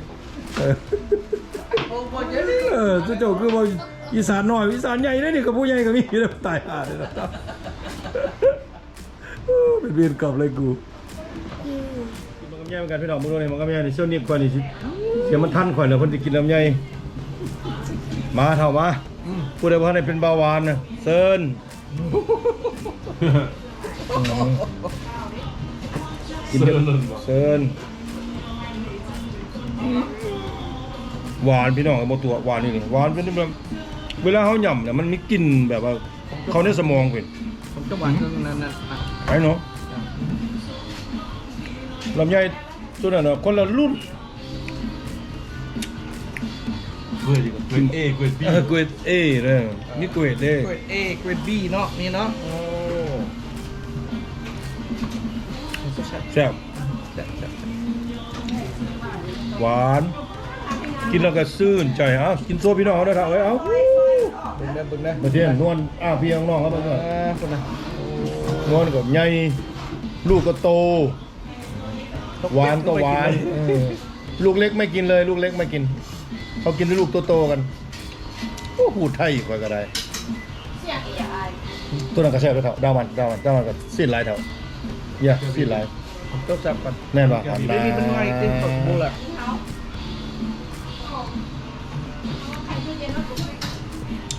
ເອີ ເອີ ເຈົ້າຄືເວົ້າອີສານນ້ອຍ ອີສານໃຫຍ່ເດ້ນີ້. ກໍຜູ້ໃຫຍ່ກໍມີເດ້. ຕາຍຫ່າເດ້. ເປັນເວນກັບເລີຍກູ. ກິນໝາກລຳໄຍນຳກັນພີ່ນ້ອງ. ມື້ນີ້ໝາກລຳໄຍນີ້ ຊ່ວງນີ້ຂ້ອຍນີ້ຊິ ສຽງມັນທັນຂ້ອຍແລ້ວ ເພິ່ນຊິກິນລຳໄຍ. ມາເຖົ້າມາ. ອືມ ຜູ້ໃດບໍ່ທັນໄດ້ເປັນເບົາຫວານນະ ເຊີນ. ອືມ ກິນເດີ ເຊີນ. ຫວານພີ່ນ້ອງ ບໍ່ຕົວະ ຫວານນີ້ ຫວານເປັນແບບ ເວລາເຮົາຫຍ້ຳນະ ມັນມີກິ່ນແບບວ່າ ເຂົ້າໃນສະໝອງເພິ່ນ ຂອງຈັງຫວັດ ອືມ ນັ້ນນະ ໄປເນາະ. ລຳໄຍຕົວນັ້ນນະ ຄົນລະລຸ້ນ. ເກຣດ ເກຣດເອ ເກຣດບີ ເອີ ເກຣດເອເດີ ມີເກຣດເດ້ ເກຣດເອ ເກຣດບີເນາະ ນີ້ເນາະ. ໂອ້ ແຊບ ແຊບ ແຊບ ຫວານ ກິນແລ້ວກໍຊື່ນໃຈ. ເອົາ ກິນໂຊພີ່ນ້ອງເຮົາເດີເຖົ້າເອີຍ. ເອົາ ເບິ່ງແດ່ ເບິ່ງແດ່ ມາທຽນນວນ ອ້າ ພີ່ນ້ອງເຮົາເບິ່ງເດີ. ເອີ ພຸ້ນນະ ນວນກໍໃຫຍ່ ລູກກໍໂຕ ຫວານກໍຫວານ. ເອີ ລູກເລັກໄມ່ກິນເລີຍ ລູກເລັກໄມ່ກິນ ເຂົາກິນແຕ່ລູກໂຕໆກັນ. ໂອ້ ຮູ້ໄທຂ້ອຍກໍໄດ້. ຕົວນັ້ນກໍແຊບເດີເຖົ້າ ດາວມັນ ດາວມັນ ດາວມັນກໍຊີ້ນຫຼາຍເຖົ້າ. ຢ່າ ຊີ້ນຫຼາຍ ຕ້ອງແຊບກ່ອນ ແມ່ນບໍ່? ອັນນັ້ນ ເປັນໄງ ເຕັມຕົກບໍ່ລະ?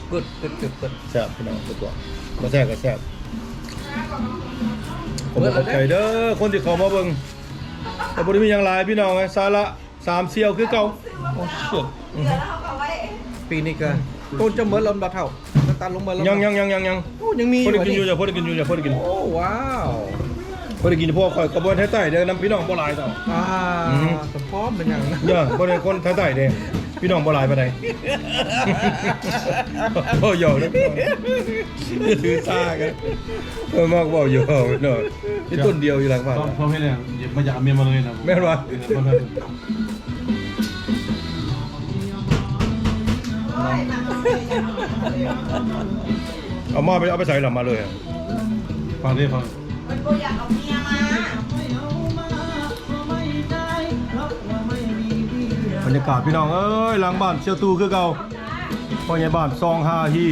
ເປີດ ເປີດ ເປີດ ເປີດ ແຊບພີ່ນ້ອງ ເປີດຕົວ ບໍ່ແຊບກໍແຊບ. ຂອບໃຈເດີຄົນທີ່ເຂົ້າມາເບິ່ງ ແຕ່ບໍ່ໄດ້ມີຫຍັງຫຼາຍພີ່ນ້ອງເອີຍ ສາລະ ສາມສ່ຽວຄືເກົ່າ. ໂອ້ ຊິດ ອືຮຶ ປີນີ້ກະຕົ້ນຈະເໝິດແລ້ວບໍ່ເຖົ້າ? ຕັດລົງເໝິດແລ້ວ ຍັງໆໆໆ ໂອ້ ຍັງມີ ພໍໄດ້ກິນຢູ່ ພໍໄດ້ກິນຢູ່ ພໍໄດ້ກິນ. ໂອ້ ວ້າວ ພໍໄດ້ກິນ ເພາະວ່າຂ້ອຍກໍບໍ່ໄດ້ໄທໃຕ້ເດ້ ນຳພີ່ນ້ອງບໍ່ຫຼາຍດອກ. ອ່າ ອືຮຶ ສະພອບແມ່ນຫຍັງ ເອີ ບໍ່ໄດ້ຄົນໄທໃຕ້ເດ້ ພີ່ນ້ອງບໍ່ຫຼາຍປານໃດ. ເວົ້າຢອກເດີ ຖືສາກັນ ເອີ ມັກເວົ້າຢອກເນາະ. ມີຕົ້ນດຽວຢູ່ຫຼັງບ້ານ ພວກເຮົານີ້ ມາຢາກເອົາເມຍມາເລີຍນະ ແມ່ນບໍ່? ເອີ ເອົາມາໄປ ເອົາໄປໃສລະມາເລີຍ ຟັງເດ້ ຟັງ ເພິ່ນບໍ່ຢາກເອົາເມຍມາ. ບັນຍາກາດພີ່ນ້ອງເອີຍ ຫຼັງບ້ານສ່ຽວຕູ້ຄືເກົ່າ ພໍ່ໃຫຍ່ບ້ານຊອງຮາຮີ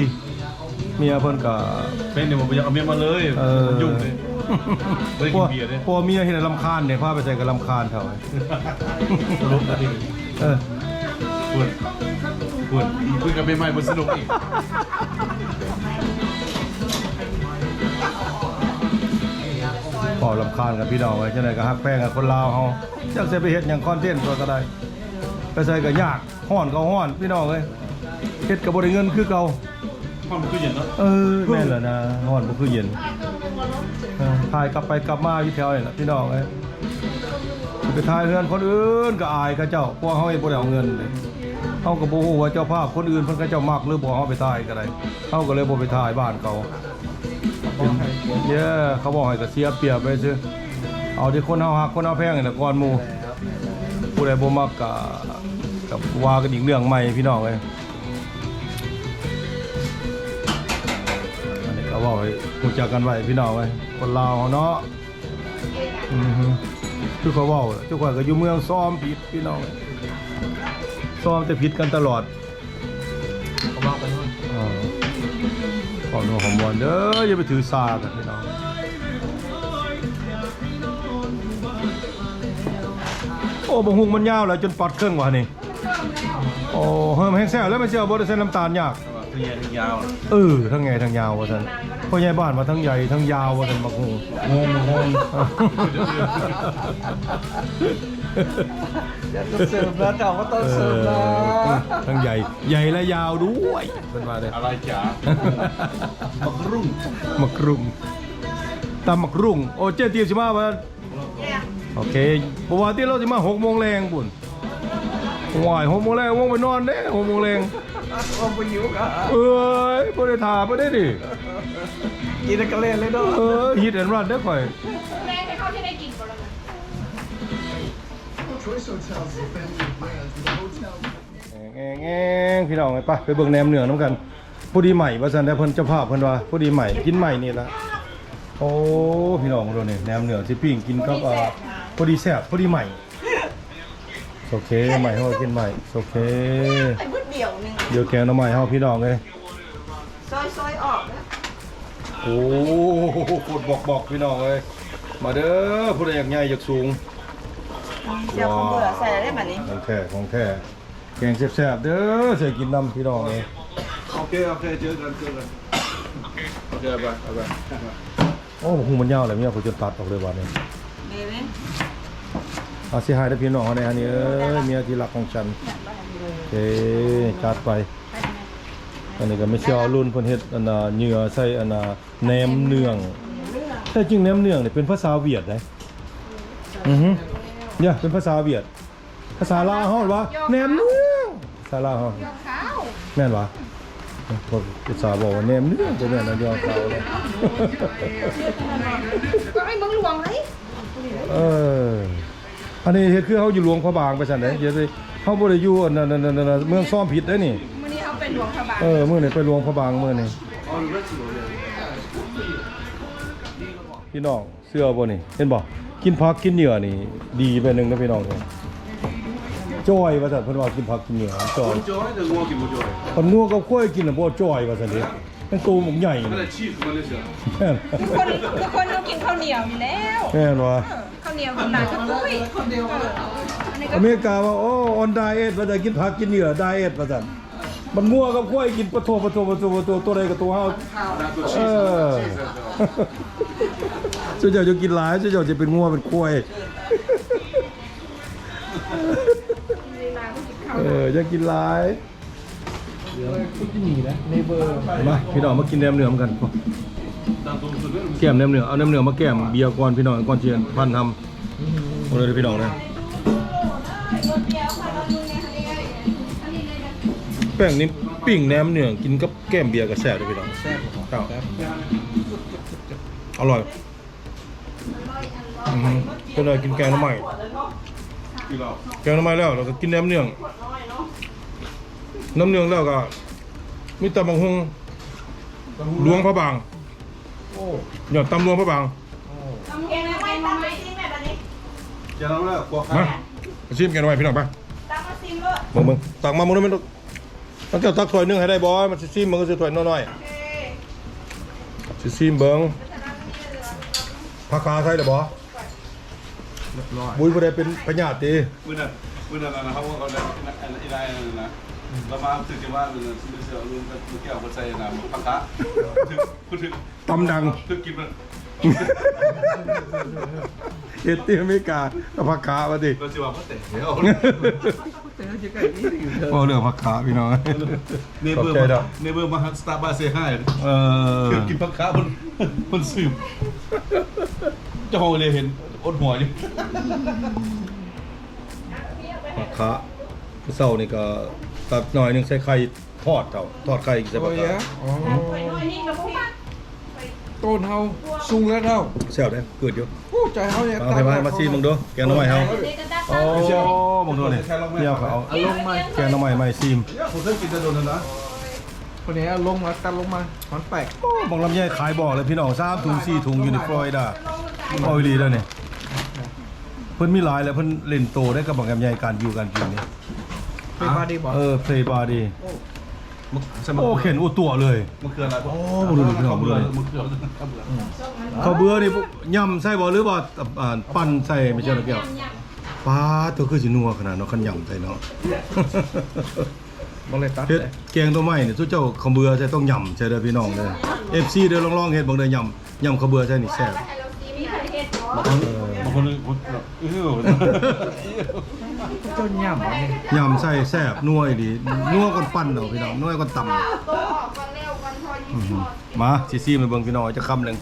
ເມຍເພິ່ນກະ ເປັນນີ້ບໍ່ຢາກເອົາເມຍມາເລີຍ ເອີ ມັນຫຍຸ້ງເດ້ ບໍ່ໄດ້ກິນເບຍເດ້ ເພາະເມຍເຮັດໃຫ້ລຳຄານເດ້ ພາໄປໃສກໍລຳຄານເທົ່າ. ຕະຫຼົກອັນນີ້ ເອີ ເພິ່ນ ເພິ່ນ ຄຸຍກັບເມຍໃໝ່ບໍ່ສະໜຸກອີກ. ພໍລຳຄານກັນພີ່ນ້ອງເອີຍ ຈັ່ງໃດກໍຮັກແພງກັນຄົນລາວເຮົາ ຈັກຊິໄປເຮັດຫຍັງຄອນເທັນກໍໄດ້ ໄປໃສກໍຍາກ ຮ້ອນກໍຮ້ອນພີ່ນ້ອງເອີຍ ເຮັດກໍບໍ່ໄດ້ເງິນຄືເກົ່າ. ຮ້ອນບໍ່ຄືເຢັນເນາະ. ເອີ ແມ່ນແລ້ວນະ ຮ້ອນບໍ່ຄືເຢັນ. ເອີ ຖ່າຍກັບໄປກັບມາຢູ່ແຖວນີ້ລະ ພີ່ນ້ອງເອີຍ. ໄປຖ່າຍເຮືອນຄົນອື່ນກໍອາຍເຂົາເຈົ້າ ພວກເຮົາເຮັດບໍ່ໄດ້ເອົາເງິນເດ້. ເຮົາກໍບໍ່ຮູ້ວ່າເຈົ້າພາບຄົນອື່ນເພິ່ນເຂົາເຈົ້າມັກຫຼືບໍ່ ເຮົາໄປຖ່າຍກໍໄດ້. ເຮົາກໍເລີຍບໍ່ໄປຖ່າຍບ້ານເຂົາ. ເອີ ເຂົາບອກໃຫ້ກໍເສຍປຽບໄປຊື່. ເອົາທີ່ຄົນເຮົາຮັກຄົນເຮົາແພງນີ້ແຫຼະກ່ອນໝູ່. ຜູ້ໃດບໍ່ມັກກໍ ກໍວ່າກັນອີກເລື່ອງໃໝ່ ພີ່ນ້ອງເອີຍ. ອັນນີ້ກໍເວົ້າໃຫ້ຮູ້ຈັກກັນໄວ້ ພີ່ນ້ອງເອີຍ ຄົນລາວເຮົາເນາະ. ອືຮຶ ຄືຂ້ອຍເວົ້າ ເຈົ້າຂ້ອຍກໍຢູ່ເມືອງຊອມຜິດ ພີ່ນ້ອງເອີຍ ຊອມແຕ່ຜິດກັນຕະຫຼອດ. ເວົ້າກັນເນາະ ເອີ ເວົ້າເນາະ ຫອມມ່ວນເດີ ຢ່າໄປຖືສາກັນ ພີ່ນ້ອງ. ໂອ້ ບັກຫຸ່ງມັນຍາວແລ້ວ ຈົນປັດເຄິ່ງວ່ານີ້. ໂອ້ ເຮີ້ມແຮງແຊວແລ້ວ ແມ່ນຊິເອົາບໍ່ໄດ້ໃສ່ນ້ຳຕານຍາກ. ເຖິງໃຫຍ່ເຖິງຍາວ. ເອີ ທັງໃຫຍ່ທັງຍາວວ່າຊັ້ນ. ພໍ່ໃຫຍ່ບ້ານວ່າທັງໃຫຍ່ທັງຍາວວ່າຊັ້ນ ບັກຫຸ່ງ. ເງິນ ເງິນ ເດີ ຕ້ອງເສີມນະ ເຈົ້າກໍຕ້ອງເສີມນະ. ເອີ ທັງໃຫຍ່ ໃຫຍ່ ແລະ ຍາວດ້ວຍ ເພິ່ນວ່າເດ້. ອະໄລຈ໋າ ໝາກຮຸ່ງ ໝາກຮຸ່ງ ຕຳໝາກຮຸ່ງ. ໂອ້ ເຈ້ຕີບຊິມາວ່າ ໂອເຄ ບໍ່ວ່າຕິ ລາວຊິມາຫົກໂມງແລງພຸ້ນ. ໂອ້ຍ ຫົກໂມງແລງ ຫົກໂມງໄປນອນເດ້ ຫົກໂມງແລງ. ໂອ້ ບໍ່ຫິວກະ ເອີຍ ບໍ່ໄດ້ຖ້າບໍ່ໄດ້ນີ້ ກິນແລ້ວກະແລ່ນເລີຍເນາະ. ເອີ hit and run ເດ້ຂ້ອຍ. ແລງໄປເຂົ້າທີ່ໄດ້ກິນບໍ່ລະ? Choice Hotel is a family of brands with a hotel ແອງໆ ພີ່ນ້ອງ ໄປ ໄປເບິ່ງແໜມເໜືອງນຳກັນ. ພໍດີໃໝ່ວ່າຊັ້ນເດ້ ເພິ່ນ ເຈົ້າພາບເພິ່ນວ່າພໍດີໃໝ່ ກິນໃໝ່ນີ້ລະ. ໂອ້ ພີ່ນ້ອງ ໂດນີ້ ແໜມເໜືອງຊິປີ້ງກິນກັບ ພໍດີແຊບ ອ່າ ພໍດີແຊບ ພໍດີໃໝ່. ໂອເຄ ໃໝ່ເຮົາກິນໃໝ່ ໂອເຄ ໄປເບິດດຽວໜຶ່ງ ດຽວແກງໜໍ່ໄມ້ເຮົາ ພີ່ນ້ອງເອີຍ. ຊອຍໆ ອອກເດີ. ໂອ້ ໂຄດບອກໆ ພີ່ນ້ອງເອີຍ ມາເດີ ຜູ້ໃດຢາກໃຫຍ່ຢາກສູງ. ເສື້ອຂອງເບື່ອໃສ່ແລ້ວເດ້ບັດນີ້ ຂອງແທ້ ຂອງແທ້. ແກງແຊບໆ ເດີ ໃສ່ກິນນຳ ພີ່ນ້ອງເອີຍ. ໂອເຄ ໂອເຄ ເຈີກັນ ເຈີກັນ. ໂອເຄ ເອົາໄປ ເອົາໄປ. ໂອ້ ຫຸ່ງມັນຍາວແຫຼະ ເມຍຂ້ອຍຈົນຕັດອອກເລີຍບາດນີ້. ເອີ ເອົາຊິໃຫ້ເດີພີ່ນ້ອງເຮົາແດ່ ອັນນີ້ ເອີຍ ເມຍທີ່ຮັກຂອງສັນ. ໂອເຄ ຈັດໄປ. ອັນນີ້ກໍແມ່ຊຽວລຸນເພິ່ນເຮັດ ອັນນ່າ ເຫຍື່ອໃສ່ ອັນນ່າ ແໜມເໜືອງ. ແທ້ຈິງແໜມເໜືອງນີ້ເປັນພາສາຫວຽດເດ້. ອືຮຶ ເອີ ເປັນພາສາຫວຽດ. ພາສາລາວເຮົາວ່າແໜມເໜືອງ ພາສາລາວເຮົາ ແມ່ນຫວາ? ພວກອຸດສ່າບອກວ່າແໜມເໜືອງ ບໍ່ແມ່ນ ຍອງຂາວເນາະ. ກໍໃຫ້ເມືອງຫຼວງໄດ໋. ເອີ ອັນນີ້ເຮັດຄືເຮົາຢູ່ຫຼວງພະບາງໄປຊັ້ນເດ້. ດຽວຊິ ເຮົາບໍ່ໄດ້ຢູ່ອັນນັ້ນ ເມືອງຊອມຜິດເດ້ນີ້. ມື້ນີ້ເຮົາໄປຫຼວງພະບາງ. ເອີ ມື້ນີ້ໄປຫຼວງພະບາງມື້ນີ້ ພີ່ນ້ອງ. ເຊື່ອບໍ່ນີ້ ເຫັນບໍ່? ກິນຜັກກິນເຫຍື່ອນີ້ດີໄປໜຶ່ງເດີພີ່ນ້ອງ. ຈ່ອຍວ່າຊັ້ນ ເພິ່ນວ່າກິນຜັກກິນເຫຍື່ອຈ່ອຍ. ຄົນຈ່ອຍ ແຕ່ງົວກິນບໍ່ຈ່ອຍ. ຄັນງົວກັບຄວາຍກິນນະບໍ່ຈ່ອຍວ່າຊັ້ນເດ້. ມັນໂຕບັກໃຫຍ່. ມັນອາຊີບຂອງມັນເດ້. ແມ່ນ. ຄືຄົນ ຄືຄົນເຮົາກິນເຂົ້າໜຽວຢູ່ແລ້ວ. ແມ່ນຫວາ? ເອີ ເຂົ້າໜຽວກິນຫຼາຍກວ່າປຸ້ຍ. ເອີ ອາເມລິກາວ່າ ໂອ້ ອອນໄດເອດ ວ່າຈະກິນຜັກກິນເຫຍື່ອ ໄດເອດ ວ່າຊັ້ນ. ມັນງົວກັບຄວາຍກິນ ປະໂທ ປະໂທ ປະໂທ ປະໂທ ຕົວໃດກໍຕົວເຮົາ. ເອີ ຊຸມເຈົ້າຈະກິນຫຼາຍ ຊຸມເຈົ້າຈະເປັນງົວເປັນຄວາຍ. ເອີ ຢ່າກິນຫຼາຍ. ມາ ພີ່ນ້ອງ ມາກິນແໜມເໜືອງນຳກັນ. ແກ້ມແໜມເໜືອງ ເອົາແໜມເໜືອງມາແກ້ມເບຍກ່ອນ ພີ່ນ້ອງ ກ່ອນຊິພັນທຳ. ໂອ້ ເດີພີ່ນ້ອງເດີ ແປ້ງນີ້ປີ້ງແໜມເໜືອງກິນກັບແກ້ມເບຍກໍແຊບເດີພີ່ນ້ອງ. ແຊບ ແຊບ ອະລ່ອຍ. ອືຮຶ ເປັນໄດ ກິນແກງໜໍ່ໄມ້ ແກງໜໍ່ໄມ້ແລ້ວ ແລ້ວກໍກິນແໜມເໜືອງ ແໜມເໜືອງແລ້ວກໍມີຕຳບັກຫຸ່ງຫຼວງພະບາງ. ໂອ້ ຍອດຕຳຫຼວງພະບາງ. ໂອ້ ຕຳແກງໜໍ່ໄມ້ ຕຳໄປຊີມແມ່ບັດນີ້. ມາ ມາຊີມແກງໜໍ່ໄມ້ພີ່ນ້ອງໄປ. ຕັກມາຊີມໂລດ ເບິ່ງໆ ຕັກມາເບິ່ງດູແມ່ນລູກ. ເຈົ້າຕັກຖ້ວຍໜຶ່ງໃຫ້ໄດ້ບໍ່? ມັນຊິຊີມເບິ່ງຊື່ຖ້ວຍນ້ອຍໆ. ໂອເຄ ຊິຊີມເບິ່ງ. ຜັກຄາໃສ່ແລ້ວບໍ່? ຮຽບຮ້ອຍ. ບຸ້ຍ ຜູ້ໃດເປັນພະຍາດຕິ? ມື້ນັ້ນ ມື້ນັ້ນ ອັນ ເຮົາ ອັນ ອັນ ອີນາຍ ອັນນັ້ນນະ ລາວມາ ຖືກຈະວ່າ ອັນ ຊື້ເສື້ອ ລຸງ ແກ້ວ ເພິ່ນໃສ່ ອັນ ຜັກຄາ ຖືກ ຖືກ ຕຳດັງ ຖືກກິນເບິດ. ເຮັດທີ່ອາເມລິກາ ເອົາຜັກຂາມາຕິ ກໍຊິວ່າບໍ່ແຕກແລ້ວ ແຕ່ເຮົາຢູ່ໃກ້ນີ້ຢູ່ເດີ ເວົ້າເລື່ອງຜັກຂາພີ່ນ້ອງ ເນເບີ ຂອບໃຈເດີ ເນເບີມາສະຕາບາເຊຮາຍ ເອີ ຄືກິນຜັກຂາເພິ່ນ ເພິ່ນສືບ ເຈົ້າຂອງເລີຍເຫັນອົດຫົວຢູ່ ຜັກຂາ ເຊົ້ານີ້ກໍຕັດໜ້ອຍໜຶ່ງໃສ່ໄຂ່ ທອດເຖົ້າ ທອດໄຂ່ໃສ່ປາກກາ ໂອ້ຍ ໂຕນເຮົາສູງແລ້ວເຖົ້າ ແຊບເດ້ ກືດຢູ່ ໂອ້ ໃຈເຮົາຢາກ ມາ ມາ ມາຊີມເບິ່ງດູ ແກງໜໍ່ໄມ້ເຮົາ ໂອ້ ເບິ່ງດູນີ້ ດຽວຂ້ອຍເອົາ ເອົາລົງມາ ແກງໜໍ່ໄມ້ມາໃຫ້ຊີມ ເອີຍ ຂ້ອຍເຄີຍກິນແຕ່ດົນແລ້ວນະ ຄົນນີ້ເອົາລົງມາ ຕັດລົງມາ ມັນແປກ ໂອ້ ບັກລຳໄຍຂາຍບໍ່ເລີຍພີ່ນ້ອງ ສາມຖົງ ສີ່ຖົງ ຢູ່ໃນຟລໍຣິດາ ເອົາອີ່ຫຼີເດີນີ້ ເພິ່ນມີຫຼາຍແລ້ວ ເພິ່ນເຫຼັ້ນໂຕໄດ້ກັບບັກລຳໄຍ ການຢູ່ການກິນນີ້ ເພລບາດີບໍ່ ເອີ ເພລບາດີ ໂອ້ ໂອ້ ເຂັນອຸຕົວະເລີຍ ມະເຂືອລະ ໂອ້ ບໍ່ຮູ້ພີ່ນ້ອງ ບໍ່ຮູ້ ມະເຂືອ ເຂົ້າເບືອນີ້ຫຍ້ຳໃສ່ບໍ່ ຫຼືວ່າ ອ່າ ປັ່ນໃສ່ ແມ່ເຈົ້າແກ້ວ ປາດໂທ້ ຄືຊິນົວຂະໜາດເນາະ ຄັນຫຍ້ຳໃສ່ເນາະ ບໍ່ໄດ້ຕັດເຮັດແກງໜໍ່ໄມ້ນີ້ ຊຸເຈົ້າເຂົ້າເບືອໃສ່ ຕ້ອງຫຍ້ຳໃສ່ເດີພີ່ນ້ອງເດີ ເອັຟຊີເດີ ລອງໆເຮັດເບິ່ງເດີ ຫຍ້ຳ ຫຍ້ຳເຂົ້າເບືອໃສ່ນີ້ແຊບ ບາງຄົນ ບາງຄົນ ເອີ ເຈົ້າຫຍ້ຳ ຫຍ້ຳໃສ່ແຊບ ນົວອີ່ຫຼີ ນົວກ່ອນປັ່ນເອົາພີ່ນ້ອງ ນົວກ່ອນຕຳ ມາ ຊິຊີມໃຫ້ເບິ່ງພີ່ນ້ອງ ຈັກຄຳໜຶ່ງ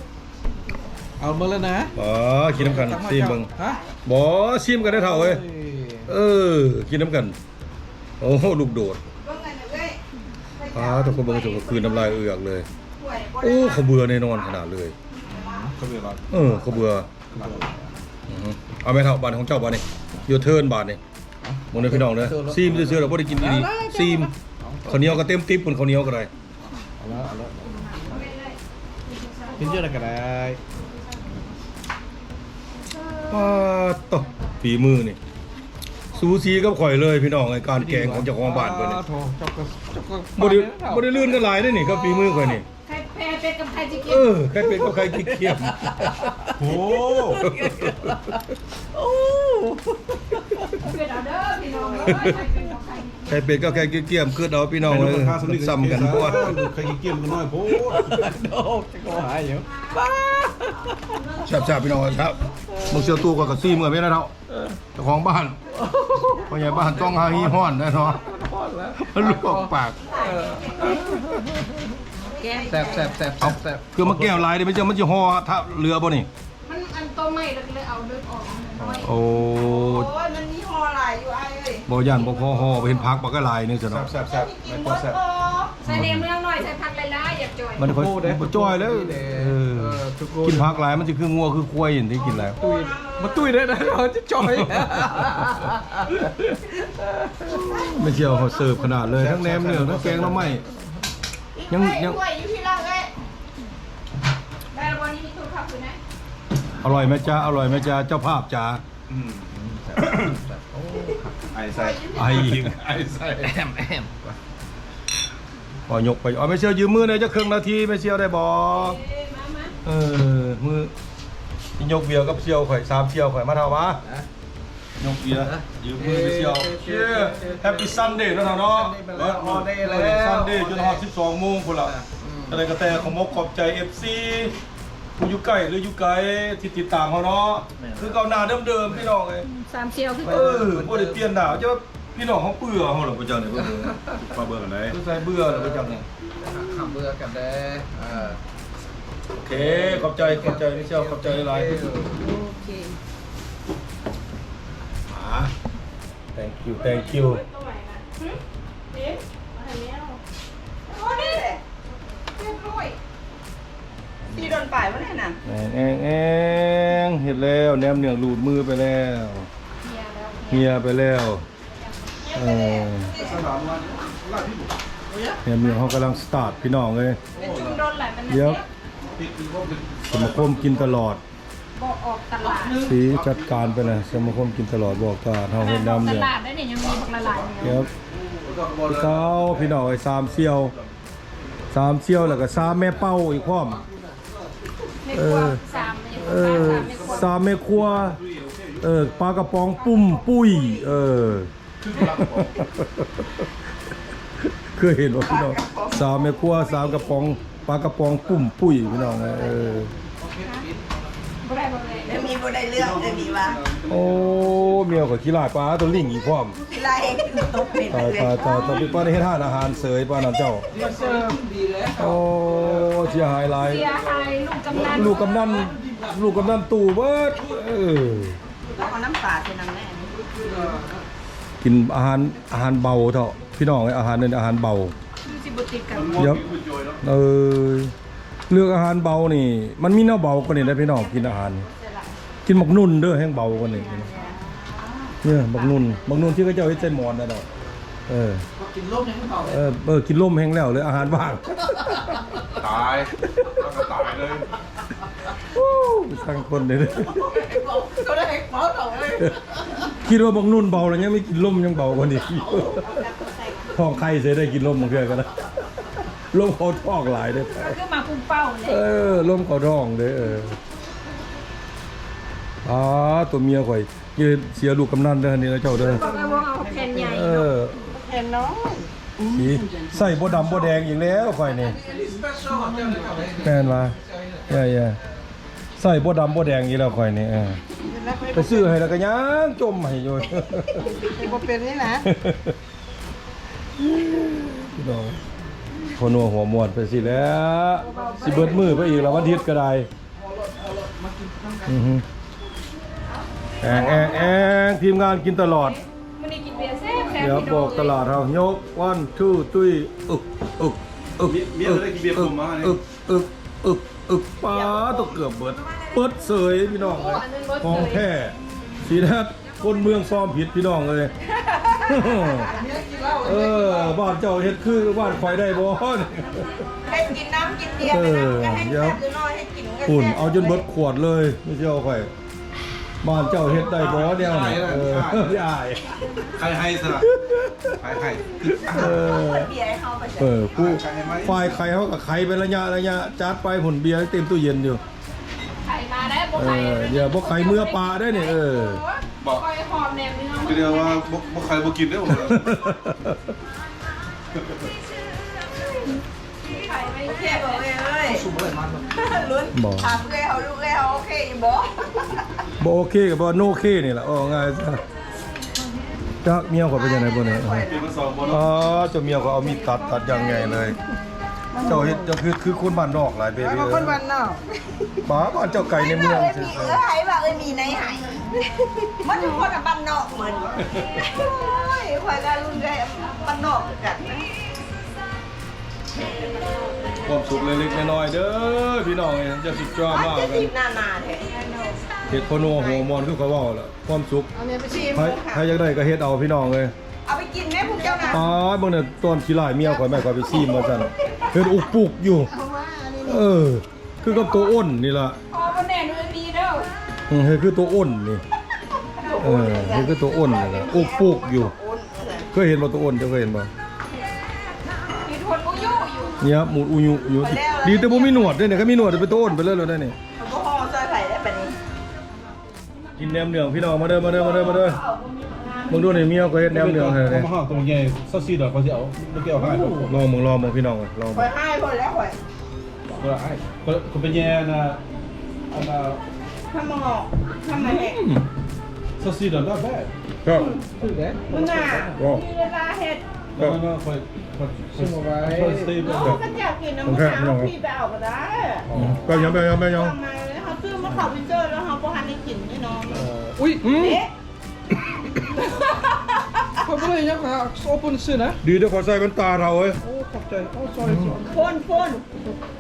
ເອົາໝົດແລ້ວນະ ອໍ ກິນນຳກັນ ຊີມເບິ່ງ ຮະ ບໍ່ ຊີມກັນເດີເຖົ້າເອີຍ ເອີ ກິນນຳກັນ ໂອ້ ລູກໂດດ ປາດໂທ້ ເບິ່ງເຖິງກໍຄືນນ້ຳລາຍເອືອກເລີຍ ໂອ້ ເຂົ້າເບືອແນ່ນອນຂະໜາດເລີຍ ເຂົ້າເບືອ ເອີ ເຂົ້າເບືອ ອືຮຶ ເອົາແມ່ເຖົ້າ ບາດຂອງເຈົ້າບາດນີ້ your turn ບາດນີ້ ເບິ່ງເດີພີ່ນ້ອງເດີ ຊີມຊື່ໆ ແລ້ວບໍ່ໄດ້ກິນດີໆ ຊີມ ເອົາ ເຂົ້າໜຽວກໍເຕັມຕິບພຸ້ນ ເຂົ້າໜຽວກໍໄດ້ ເອົາລະ ເອົາລະ ກິນເທື່ອໃດກໍໄດ້ ປາດໂທ້ ຝີມືນີ້ ສູສີກັບຂ້ອຍເລີຍພີ່ນ້ອງເອີຍ ການແກງຂອງເຈົ້າຂອງບ້ານເພິ່ນນີ້ ປາດໂທ້ ເຈົ້າກໍ ເຈົ້າກໍ ບໍ່ໄດ້ ບໍ່ໄດ້ລື່ນກັນຫຼາຍເດ້ນີ້ ກັບຝີມືຂ້ອຍນີ້ ໄຂ່ ໄຂ່ເປັດກັບໄຂ່ຈີ່ກຽມ ເອີ ໄຂ່ເປັດກັບໄຂ່ຈີ່ກຽມ ໂອ້ ໂອ້ ຄິດເອົາເດີພີ່ນ້ອງເອີຍ ໄຂ່ເປັດກັບໄຂ່ຈີ່ກຽມ ຄິດເອົາພີ່ນ້ອງເອີຍ ມັນສ່ຳກັນໂພດ ໄຂ່ຈີ່ກຽມກໍນ້ອຍໂພດ ໂດກ ຈະກໍຫາຍຢູ່ ແຊບໆ ພີ່ນ້ອງເອີຍ ແຊບ ເບິ່ງສ່ຽວຕູ້ກໍ ກໍຊີມເມືອແມ່ນແລ້ວ ເຈົ້າຂອງບ້ານ ພໍ່ໃຫຍ່ບ້ານຕ້ອງຫາຮີຮ້ອນແນ່ເນາະ ມັນລວກປາກ ແຊບໆໆໆ ເອົາ ຄືມາແກ້ວຫຼາຍເດ້ ມັນຈະ ມັນຊິຫໍ່ຖ້າເຫຼືອບໍ່ນີ້ ມັນອັນໂຕໃໝ່ ແລ້ວກໍເລີຍເອົາເດີອອກໜ້ອຍ ໂອ້ ໂອ້ຍ ມັນມີຫໍ່ຫຼາຍຢູ່ອ້າຍເອີຍ ບໍ່ ຢ້ານບໍ່ພໍຫໍ່ ເຫັນຜັກບັກຫຼາຍໜຶ່ງຊັ້ນເນາະ ແຊບໆ ແຊບ ໃສ່ແໜມເໜືອງໜ້ອຍ ໃສ່ຜັກຫຼາຍໆ ຢາກຈ່ອຍ ມັນຄ່ອຍບໍ່ຈ່ອຍແລ້ວ ເອີ ກິນຜັກຫຼາຍມັນຊິຄືງົວຄືຄວາຍຫັ້ນ ໄດ້ກິນຫຼາຍ ມາຕຸ້ຍໄດ້ ເຮົາຈະຈ່ອຍ ແມ່ເຊວເຮົາເສີບຂະໜາດເລີຍ ທັງແໜມເໜືອງ ທັງແກງໜໍ່ໄມ້ ຍັງ ຍັງ ຖ້ວຍຢູ່ທີ່ເຮົາເອີຍ ໄດ້ແລ້ວບໍ່ນີ້ ມີຖ້ວຍຄັບຢູ່ນະ ອະລ່ອຍໄໝຈ໋າ ອະລ່ອຍໄໝຈ໋າ ເຈົ້າພາບຈ໋າ ອືມ ອືມ ແຊບ ແຊບ ໂອ້ ໄອໃສ່ ໄອອີກ ໄອໃສ່ ແອມ ແອມ ບໍ່ຍົກໄປ ເອົາແມ່ເຊວຢືມມືແດ່ຈັກເຄິ່ງນາທີ ແມ່ເຊວໄດ້ບໍ່? ເອີ ມາ ມາ ເອີ ມື ຍົກເບຍກັບເຊວຂ້ອຍ ສາມເຊວຂ້ອຍ ມາເຖົ້າມາ ນະ ຍົກເບຍ ຮະ ຢືມມືແມ່ເຊວ ເອີ ເຊຍ Happy Sunday ເນາະເຖົ້າເນາະ Sunday ມາແລ້ວ All day ແລ້ວ Sunday ຈົນຮອດສິບສອງໂມງພຸ້ນລະ ອືມ ຈັ່ງໃດກໍແຕ່ຂອບອົກຂອບໃຈ ເອັຟຊີ ຜູ້ຢູ່ໃກ້ ຫຼື ຢູ່ໄກ ທີ່ຕິດຕາມເຮົາເນາະ ແມ່ນ ຄືເກົ່າໜ້າເດີມໆ ພີ່ນ້ອງເອີຍ ສາມສ່ຽວຄື ເອີ ບໍ່ໄດ້ປ່ຽນໜ້າ ເຈົ້າ ພີ່ນ້ອງເຮົາເບື່ອເຮົາແລ້ວ ພະເຈົ້ານີ້ ເບິ່ງ ມາເບິ່ງອັນໃດ ຄືໃສ່ເບື່ອແລ້ວ ພະເຈົ້ານີ້ ເບື່ອກັນເດ້ ເອີ ໂອເຄ ຂອບໃຈ ຂອບໃຈ ຂອບໃຈຫຼາຍໆ ໂອເຄ ອ່າ thank you thank you ຫຶ ເອີ ມາໃຫ້ແມວ ໂອ້ ນີ້ ຮຽບຮ້ອຍ ສີ່ດອນປາຍບໍ່ໄດ້ນະ ແອງໆ ເຮັດແລ້ວ ແໜມເໜືອງຫຼູດມືໄປແລ້ວ ເຫື່ອໄປແລ້ວ ເອີ ແໜມເໜືອງເຮົາກຳລັງສະຕາດ ພີ່ນ້ອງເອີຍ ດຽວ ສະມາຄົມກິນຕະຫຼອດ ບໍ່ອອກຕະຫຼາດ ສີຈັດການໄປນະ ສະມາຄົມກິນຕະຫຼອດ ບໍ່ອອກຕະຫຼາດ ເຮົາເຮັດແໜມເໜືອງ ຕະຫຼາດໄດ້ນີ້ຍັງມີບັກຫຼາຍໆ ເອີ ເຈົ້າ ພີ່ນ້ອງເອີຍ ສາມສ່ຽວ ສາມສ່ຽວ ແລ້ວກໍສາມແມ່ເປົ້າອີກພ້ອມ ເອີ ເອີ ສາມແມ່ຄົວ ເອີ ປາກະປ໋ອງປຸ້ມປຸ້ຍ ເອີ ເຄີຍເຫັນບໍ່ພີ່ນ້ອງ ສາມແມ່ຄົວ ສາມກະປ໋ອງ ປາກະປ໋ອງປຸ້ມປຸ້ຍ ພີ່ນ້ອງ ເອີ ເອີ ບໍ່ໄດ້ເລືອກເລີຍນີ້ວ່າ ໂອ້ ເມຍຂ້ອຍຂີ້ລ້າຍ ປາໂຕ ລິງອີກພ້ອມ ຂີ້ລ້າຍ ຕົບເປັນ ຕາຍ ຕາຍ ຕາຍ ຕາຍ ປານເຮັດຮ້ານອາຫານເສີຍປານນັ້ນເຈົ້າ ໂອ້ ເສຍຫາຍຫຼາຍ ເສຍຫາຍ ລູກກຳນັນ ລູກກຳນັນ ລູກກຳນັນຕູ້ເບິດ ເອີ ຕ້ອງເອົານ້ຳປາໃສ່ນຳແນ່ ກິນອາຫານ ອາຫານເບົາເຖາະ ພີ່ນ້ອງເອີຍ ອາຫານນີ້ອາຫານເບົາ ຄືຊິບໍ່ຕິດກັນ ເອີ ເລືອກອາຫານເບົານີ້ ມັນມີແນວເບົາກວ່ານີ້ເດ້ພີ່ນ້ອງ ກິນອາຫານ ກິນໝາກນຸ່ນເດີ ແຮງເບົາກວ່ານີ້ ເອີ ໝາກນຸ່ນ ໝາກນຸ່ນທີ່ເຂົາເຈົ້າເຮັດໃສ່ໝອນນັ້ນແຫຼະ ເອີ ກິນລົມແຮງເບົາ ເອີ ເອີ ກິນລົມແຮງແລ້ວເລີຍ ອາຫານວ່າງ ຕາຍ ເຮົາກໍຕາຍເລີຍ ໂອ້ ຊ່າງຄົນເດ້ ກໍໄດ້ເບົາເທົ່າເລີຍ ຄິດວ່າບັກນຸ່ນເບົາແລ້ວ ຍັງມີກິນລົມຍັງເບົາກວ່ານີ້ ທ້ອງໄຂ່ເສຍໄດ້ກິນລົມບາງເທື່ອກໍໄດ້ ລົມເຂົ້າທ້ອງຫຼາຍເດ້ ກໍຄືມາປຸ້ມເປົ້າເດ້ ເອີ ລົມເຂົ້າທ້ອງເດ້ ເອີ ອາ ຕົວເມຍຂ້ອຍ ຢ່າເສຍລູກກຳນັນເດີ ນີ້ນະເຈົ້າເດີ ບອກວ່າບໍ່ເອົາແຜ່ນໃຫຍ່ ເອີ ແຜ່ນນ້ອຍ ສີໃສ່ບໍ່ດຳບໍ່ແດງອີກແລ້ວຂ້ອຍນີ້ ແມ່ນວ່າ ຢ່າ ຢ່າ ໃສ່ບໍ່ດຳບໍ່ແດງອີກແລ້ວຂ້ອຍນີ້ ເອີ ໄປຊື້ໃຫ້ແລ້ວກໍຍັງຈົ່ມໃຫ້ຢູ່ ບໍ່ເປັນນີ້ນະ ພີ່ນ້ອງ ຄົນຫົວມ່ວນໄປຊີ້ແຫຼະ ຊິເບິດມື້ໄປອີກລະ ວັນອາທິດກໍໄດ້ ອືຮຶ ແອງ ແອງ ແອງ ທີມງານກິນຕະຫຼອດ ມື້ນີ້ກິນເບຍແຊບໆ ດຽວບອກຕະຫຼາດເຮົາ ຍົກ ວັນ ທູ ທຣີ ອຶກ ອຶກ ອຶກ ມີ ມີ ອຶກ ອຶກ ອຶກ ອຶກ ປາ ຕົວເກືອບເບິດ ເບິດເສີຍພີ່ນ້ອງເອີຍ ຂອງແທ້ ສີແດດ ຄົນເມືອງຊອມຜິດພີ່ນ້ອງເອີຍ ເອີ ບ້ານເຈົ້າເຮັດຄືບ້ານຂ້ອຍໄດ້ບໍ່ ເຮັດກິນນ້ຳກິນເບຍ ເອີ ໄປນຳ ກໍແຮງແຊບຢູ່ເນາະ ເຮັດກິນກໍແຊບ ພຸ້ນ ເອົາຈົນເບິດຂວດເລີຍ ມີຊິເອົາຂ້ອຍ ບ້ານເຈົ້າເຮັດໄດ້ບໍ່ແນວນີ້ ເອີ ອ້າຍ ອ້າຍ ໃຄໃຫ້ຊະ ໃຄໃຫ້ ເອີ ເອີ ຜູ້ ຝ່າຍໃຄເຮົາກໍໄຄໄປໄລຍະ ໄລຍະ ຈັດໄປພຸ້ນ ເບຍເຕັມຕູ້ເຢັນຢູ່ ໄຄມາໄດ້ບໍ່ໄຄ ເອີ ຢ່າບໍ່ໄຄເມືອປາໄດ້ນີ້ ເອີ ບໍ່ ຂ້ອຍຫອມແໜມເນືອງ ຄືເດີວ່າບໍ່ ບໍ່ໄຄບໍ່ກິນເດ້ ໂອເຄບໍ່ເອື້ອຍເອີຍ ລຸ້ນ ບໍ່ ຖາມເອື້ອຍເຮົາ ລູກເອື້ອຍເຮົາໂອເຄຢູ່ບໍ່ ບໍ່ໂອເຄກໍບໍ່ໂນເຄນີ້ລະ ເວົ້າງ່າຍຊະ ຈັກເມຍຂ້ອຍເປັນຈັ່ງໃດບໍ່ນີ້ ອໍ ເຈົ້າເມຍຂ້ອຍເອົາມີດຕັດ ຕັດຢ່າງໃຫຍ່ເລີຍ ເຈົ້າເຮັດ ເຈົ້າຄື ຄືຄົນບ້ານນອກຫຼາຍເບບີ ເອີ ຄົນບ້ານນອກ ບ້ານ ບ້ານເຈົ້າໄກໃນເມືອງ ເອື້ອຍ ເອື້ອຍ ວ່າເອື້ອຍມີໃນໃຫ້ ມັນຄົນບ້ານນອກເໝືອນ ໂອ້ຍ ຂ້ອຍກໍລຸ້ນເອື້ອຍບ້ານນອກຄືກັນ ຄວາມສຸກເລັກໆນ້ອຍໆເດີພີ່ນ້ອງເອີຍ ຢ່າສຸດຈອດມາກກັນ ເຮັດຄົນຫົວມ່ວນຄືຂ້ອຍເວົ້າລະ ຄວາມສຸກ ໃຜ ໃຜຢາກໄດ້ກໍເຮັດເອົາພີ່ນ້ອງເອີຍ ເອົາໄປກິນແມ່ພວກເຈົ້ານະ ອ້າຍ ເບິ່ງແດ່ ຕອນຂີ້ລ້າຍເມຍຂ້ອຍ ແມ່ຂ້ອຍໄປຊີມວ່າຊັ້ນ ເຮັດອຸກປຸກຢູ່ ເອີ ຄືກັບໂຕອົນນີ້ລະ ພໍບໍ່ແນ່ນເອີຍມີເດີ ອື ເຮັດຄືໂຕອົນນີ້ ເອີ ເຮັດຄືໂຕອົນນີ້ລະ ອຸກປຸກຢູ່ ເຄີຍເຫັນບໍ່ໂຕອົນ ເຈົ້າເຄີຍເຫັນບໍ່ ມີຄົນອຸຍຸຢູ່ ເນຍ ໝູດອຸຍຸຢູ່ ດີແຕ່ບໍ່ມີໜວດເດ້ນີ້ ຄັນມີໜວດເປັນໂຕອົນໄປເລີຍແລ້ວໄດ໋ນີ້ ບໍ່ຫໍ່ຊ່ອຍໃຜໄດ້ປານນີ້ ກິນແໜມເໜືອງພີ່ນ້ອງ ມາເດີ ມາເດີ ມາເດີ ມາເດີ ເບິ່ງດູນີ້ ເມຍຂ້ອຍເຮັດແໜມເໜືອງໃຫ້ເດ້ ເອົາມາຫາໂຕໃຫຍ່ ຊາວສີ່ດອກ ຂ້ອຍຊິເອົາ ບໍ່ກ່ຽວໃຫ້ ລອງເບິ່ງ ລອງເບິ່ງພີ່ນ້ອງເອີຍ ລອງເບິ່ງ ຂ້ອຍໃຫ້ເພິ່ນແລ້ວຂ້ອຍ ບໍ່ໄດ້ ຂ້ອຍ ຂ້ອຍໄປແຍ່ນະ ອັນນະ ທຳມະງອກ ທຳມະແຮງ ອືມ ຊາວສີ່ດອກ not bad ຄັບ ຖືກເດ້ ມັນນະ ມີເວລາເຮັດ No, no, no, ຂ້ອຍ ຂ້ອຍ ຊິມເອົາໄວ້ ເຮົາກໍຢາກກິນນຳ ມື້ເຊົ້າພີ່ໄປເອົາກໍໄດ້ ອືມ ໄປຫຍັງ ໄປຫຍັງ ໄປຫຍັງ ເຮົາຊື້ມາເຂົ້າຟຣີເຊີແລ້ວ ເຮົາບໍ່ທັນໄດ້ກິນນີ້ເນາະ ເອີ ອຸ້ຍ ເດະ ຂ້ອຍບໍ່ໄດ້ຫຍັງ ຂ້ອຍ open ຊື່ນະ ດີເດີ ຂ້ອຍໃສ່ແວ່ນຕາເຖົ້າເອີຍ ໂອ້ ຂອບໃຈ ໂອ້ sorry sorry ໂຟນ ໂຟນ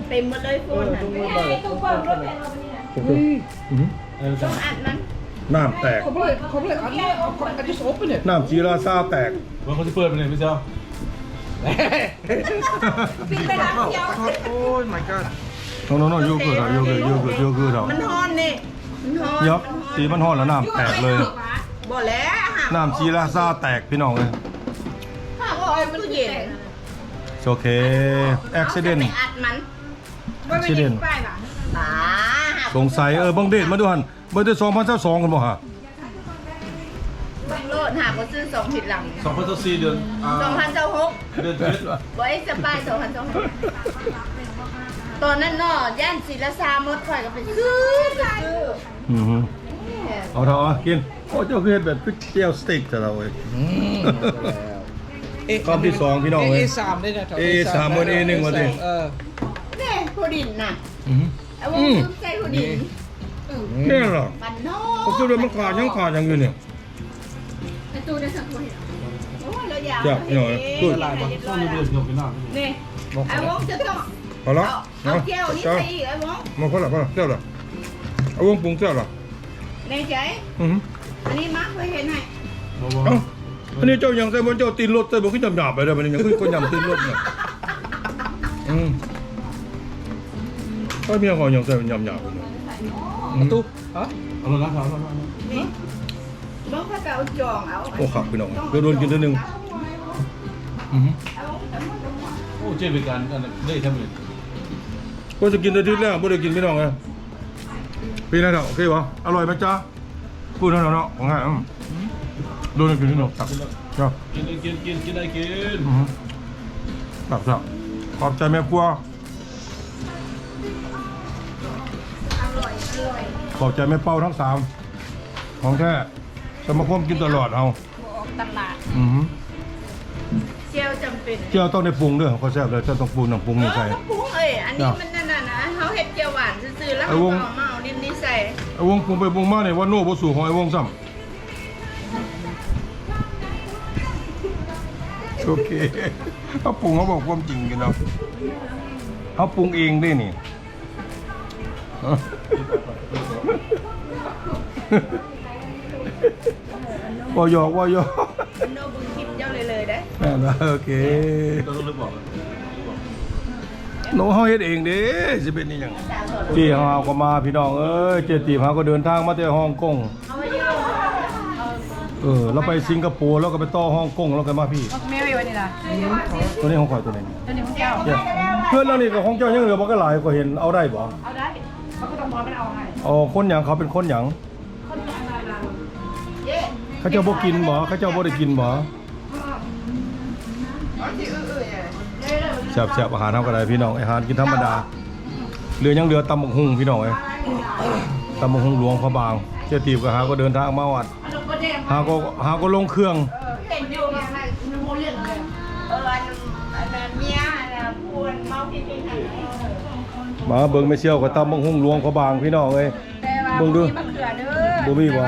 ເຕັມໝົດເລີຍໂຟນ ເອີ ຕ້ອງເບິ່ງເບິ່ງ ອຸ້ຍ ອືມ ຕ້ອງອັດມັນ ນ້ຳແຕກ ເຂົາບໍ່ໄດ້ ເຂົາບໍ່ໄດ້ອັດ I just open it ນ້ຳສີລາຊາແຕກ ເບິ່ງເຂົາຊິເປີດໄປນີ້ ໄປເຊາ ປິດໄປແລ້ວ ໂອ້ຍ my god no no no ໂອເຄ ໂອເຄ ໂອເຄ ໂອເຄ ມັນຮ້ອນນີ້ ມັນຮ້ອນ ຢອກ ສີມັນຮ້ອນແລ້ວນ້ຳແຕກເລີຍ ບໍ່ແລ້ວ ນ້ຳສີລາຊາແຕກພີ່ນ້ອງເອີຍ ໂອ້ຍ ມັນເຢັນ It's okay accident ໄປອັດມັນ accident ສງໄສ ເອີ ບັງເດດມາດູຫັ້ນ ເບິ່ງແຕ່ສອງພັນຊາວສອງພຸ້ນບໍ່ຫາ ເບິ່ງໂລດຫາບໍ່ຊື້ສອງທິດຫຼັງ ສອງພັນຊາວສີ່ ເດືອນ ອ່າ ສອງພັນຊາວຫົກ ເດືອນເຈັດ ບໍ່ expire ສອງພັນຊາວຫົກ ຕອນນັ້ນເນາະ ຢ້ານສີລາຊາໝົດ ຂ້ອຍກໍໄປຊື້ ໄປຊື້ ອືຮຶ ເອົາເຖາະ ເອົາ ກິນ. ໂອ້ ເຈົ້າຄືເຮັດແບບຄືແຈ່ວສະເຕັກແທ້ເຖົ້າເອີຍ. ອືມ ເອ ຄຳທີສອງພີ່ນ້ອງເອີຍ. ເອສາມເດ້ນະເຖົ້າ. ເອສາມ ເອີ ເອີໜຶ່ງວ່າຕິ. ເອີ ເດ້ຜູ້ດິນນະ. ອືມ ອາວົງ ອືມ ໃສ່ຜູ້ດິນ. ນີ້ ເອີ ນີ້ລະ ບ້ານນອກ. ກໍຄືວ່າມັນຂາດຫຍັງ ຂາດຫຍັງຢູ່ນີ້. ປະຕູໄດ້ສັກຄົນ. ໂອ້ຍ ລະຢາກ ແຊບ ເນາະ. ເອີ ລະລາຍບໍ່? ນີ້ ອາວົງຈະຕ້ອງ ເອົາລະ ເອົາແຈ່ວນີ້ໃສ່ອີກ ອາວົງ. ມາພໍລະ ພໍລະ ແຊບລະ. ອາວົງປຸງແຊບລະ. ແນ່ໃຈ? ອືຮຶ ອັນນີ້ມາ ຂ້ອຍເຮັດໃຫ້. ເອົ້າ ອັນນີ້ເຈົ້າຫຍັງໃສ່ບໍ່? ເຈົ້າຕີນລົດໃສ່ບໍ່? ຄືຫຍາບໆ ໄປເດີ້ ບັດນີ້ຫຍັງຄືຄົນຫຍາບຕີນລົດນີ້. ອືມ ຂ້ອຍເມຍຂ້ອຍຫຍັງໃສ່ຫຍາບໆ ໄປເດີ້. ອືມ ປະຕູ ຮະ ເອົາລະນະ ເອົາລະນະ. ນີ້ ເບິ່ງເຂົາເຈົ້າຈອງເອົາ. ໂອ້ ຄັກພີ່ນ້ອງ ໂດນໆ ກິນເທື່ອໜຶ່ງ. ອືຮຶ ໂອ້ ເຈ້ເປັນການອັນເດ້ທຳເລີຍ. ກໍຈະກິນອາທິດແລ້ວບໍ່ໄດ້ກິນພີ່ນ້ອງເອີຍ. ເປັນໄງເຖົ້າ ໂອເຄບໍ່? ອະລ່ອຍໄໝຈະ? ປູດເນາະ ຂອງຫາຍ. ອືມ ໂດນກິນພີ່ນ້ອງ ຕັບ ກິນເລີຍ ເນາະ ກິນ ກິນ ກິນ ກິນ ກິນໄດ້ກິນ. ອືຮຶ ຕັບ ຂອບໃຈແມ່ຄົວ. ຂອບໃຈແມ່ເປົ້າທັງສາມ ຂອງແທ້ ສະມາຄົມກິນຕະຫຼອດເຮົາ ບໍ່ອອກຕະຫຼາດ. ອືຮຶ ແຈ່ວຈຳເປັນ ແຈ່ວຕ້ອງໄດ້ປຸງເດີ້ ຂ້ອຍແຊບເດີ້ ເຈົ້າຕ້ອງປຸງ ນ້ຳປຸງນີ້ໃສ່. ເອີ ຕ້ອງປຸງເອີຍ ອັນນີ້ມັນນັ້ນນະ ເຮົາເຮັດແຈ່ວຫວານຊື່ໆ ແລ້ວເຮົາກໍເອົາມາເອົານີ້ໃສ່. ເອົາວົງປຸງໄປປຸງມານີ້ ວ່າໂນບໍ່ສູ້ຂອງໄອ້ວົງຊ້ຳ. ໂອເຄ ເຮົາປຸງ ເຮົາເວົ້າຄວາມຈິງກັນເນາະ ເຮົາປຸງເອງເດ້ນີ້. ເວົ້າຫຍອກ ເວົ້າຫຍອກ. ໂນເບິ່ງຄລິບເຈົ້າເລີຍໆ ເດ້. ແມ່ນລະ ໂອເຄ ໂນເຮົາເຮັດເອງເດ້ ຊິເປັນອີ່ຫຍັງ. ເຈ້ເຮົາກໍມາ ພີ່ນ້ອງເອີຍ ເຈ້ຕີບເຮົາກໍເດີນທາງມາແຕ່ຮ່ອງກົງ. ເອີ ລາວໄປສິງກະໂປ ລາວກໍໄປຕໍ່ຮ່ອງກົງ ລາວກໍມາພີ້. ໂຕນີ້ຂອງຂ້ອຍ ໂຕນີ້ ໂຕນີ້ຂອງເຈົ້າ. ເພື່ອນເຮົານີ້ກໍຂອງເຈົ້າ ຍັງເຫຼືອບໍ່ກະຫຼາຍ ກໍເຫັນເອົາໄດ້ບໍ່? ເອົາໄດ້ ເຂົາກໍຕ້ອງບອກມັນເອົາໃຫ້. ອໍ ຄົນຫຍັງ? ເຂົາເປັນຄົນຫຍັງ? ເຂົາເຈົ້າບໍ່ກິນບໍ່? ເຂົາເຈົ້າບໍ່ໄດ້ກິນບໍ່? ແຊບໆ ອາຫານເຮົາກໍໄດ້ພີ່ນ້ອງ ອາຫານກິນທຳມະດາ. ເຫຼືອຫຍັງ? ເຫຼືອຕຳບັກຫຸ່ງພີ່ນ້ອງເອີຍ ຕຳບັກຫຸ່ງຫຼວງພະບາງ. ເຈ້ຕີບກໍຫາກໍເດີນທາງມາຮອດ ຫາກໍ ຫາກໍລົງເຄື່ອງ. ມາເບິ່ງແມ່ສ່ຽວກໍຕຳບັກຫຸ່ງຫຼວງພະບາງ ພີ່ນ້ອງເອີຍ. ເບິ່ງດູ ບໍ່ມີບໍ່?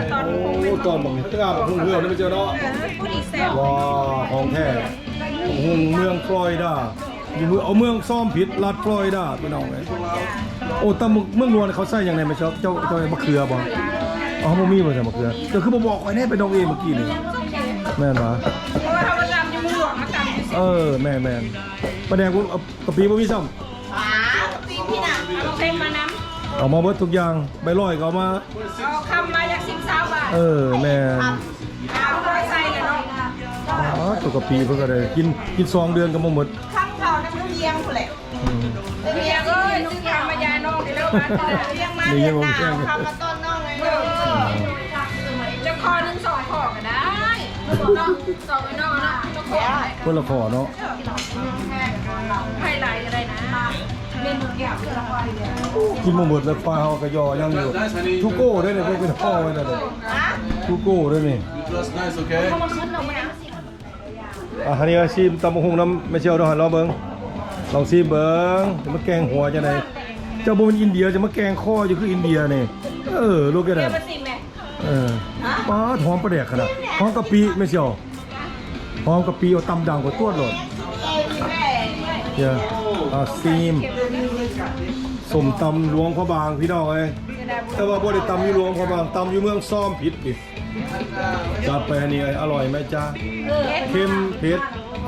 ໂອ້ ຕອນບັກຫຸ່ງເຮືອງນະແມ່ເຈົ້າເນາະ. ເອີ ພໍດີແຊບ ວ້າ ຂອງແທ້ ຫຸ່ງເມືອງຟລໍຣິດາ ຢູ່ເມືອງ ເອົາ ເມືອງຊອມຜິດ ລັດຟລໍຣິດາ ພີ່ນ້ອງເອີຍ. ໂອ້ ຕຳເມືອງນວນເຂົາໃສ່ຫຍັງແດ່ແມ່ເຈົ້າ? ເຈົ້າ ເຈົ້າມະເຂືອບໍ່? ເອົາ ບໍ່ມີບໍ່ໃສ່ມະເຂືອ? ເຈົ້າຄືບໍ່ບອກຂ້ອຍແດ່ ໄປດອງເອງມື້ກີ້ນີ້. ແມ່ນຫວາ? ເອີ ແມ່ນໆ ປາແດກບໍ່ ກະປິບໍ່ມີຊ້ຳ. ເອົາມາເບິດທຸກຢ່າງ ໃບຮ້ອຍກໍເອົາມາ ເອົາຄຳມາຈັກສິບ ຊາວບາດ. ເອີ ແມ່ນ ເອົາມາໃສ່ແລ້ວເນາະ. ອໍ ໂຕກະປິເພິ່ນກໍໄດ້ກິນ ກິນສອງເດືອນກໍບໍ່ໝົດ. ຄຳເຂົານຳລຽງພຸ້ນແຫຼະ. ອືມ ລຽງເອີຍ ຊື້ຄຳມາຢາຍນ້ອງເດີ ລຽງມາເດືອນໜ້າ ເອົາຄຳມາຕ້ອນນ້ອງເລີຍເດີ. ຈັກຂໍ້ໜຶ່ງສອງຂໍ້ກໍໄດ້ເນາະ ສອງໄອ້ນ້ອງເນາະ ຈັກຂໍ້ ຄົນລະຂໍ້ເນາະ. ໃຫ້ຫຼາຍກໍໄດ້ນະ ກິນບໍ່ໝົດແລ້ວ ຄວາຍເຮົາກະຍໍຍັງຢູ່. To go ເດ້ນີ້ ເພິ່ນກິນຫໍ່ໄວ້ແລ້ວເດ້. To go ເດ້ນີ້. ອ່ະ ອັນນີ້ຊິມຕຳບັກຫຸ່ງນຳແມ່ສ່ຽວເດີ້ ລອງເບິ່ງ ລອງຊິມເບິ່ງ ຊິມາແກງຫົວຈັ່ງໃດ. ເຈົ້າບໍ່ແມ່ນອິນເດຍ ຊິມາແກງຄໍຢູ່ຄືອິນເດຍນີ້. ເອີ look at that. ເອີ ປາດ ຫອມປາແດກຂະໜາດ ຫອມກະປິແມ່ສ່ຽວ ຫອມກະປິ. ເອົາ ຕຳດັງກວ່າຕວດໂລດ. ເອີ ຊິມ ສົ້ມຕຳຫຼວງພະບາງ ພີ່ນ້ອງເອີຍ. ແຕ່ວ່າບໍ່ໄດ້ຕຳຢູ່ຫຼວງພະບາງ ຕຳຢູ່ເມືອງຊອມຜິດນີ້. ຈັດໄປອັນນີ້ ອະລ່ອຍໄໝຈະ? ເຄັມ ເຜັດ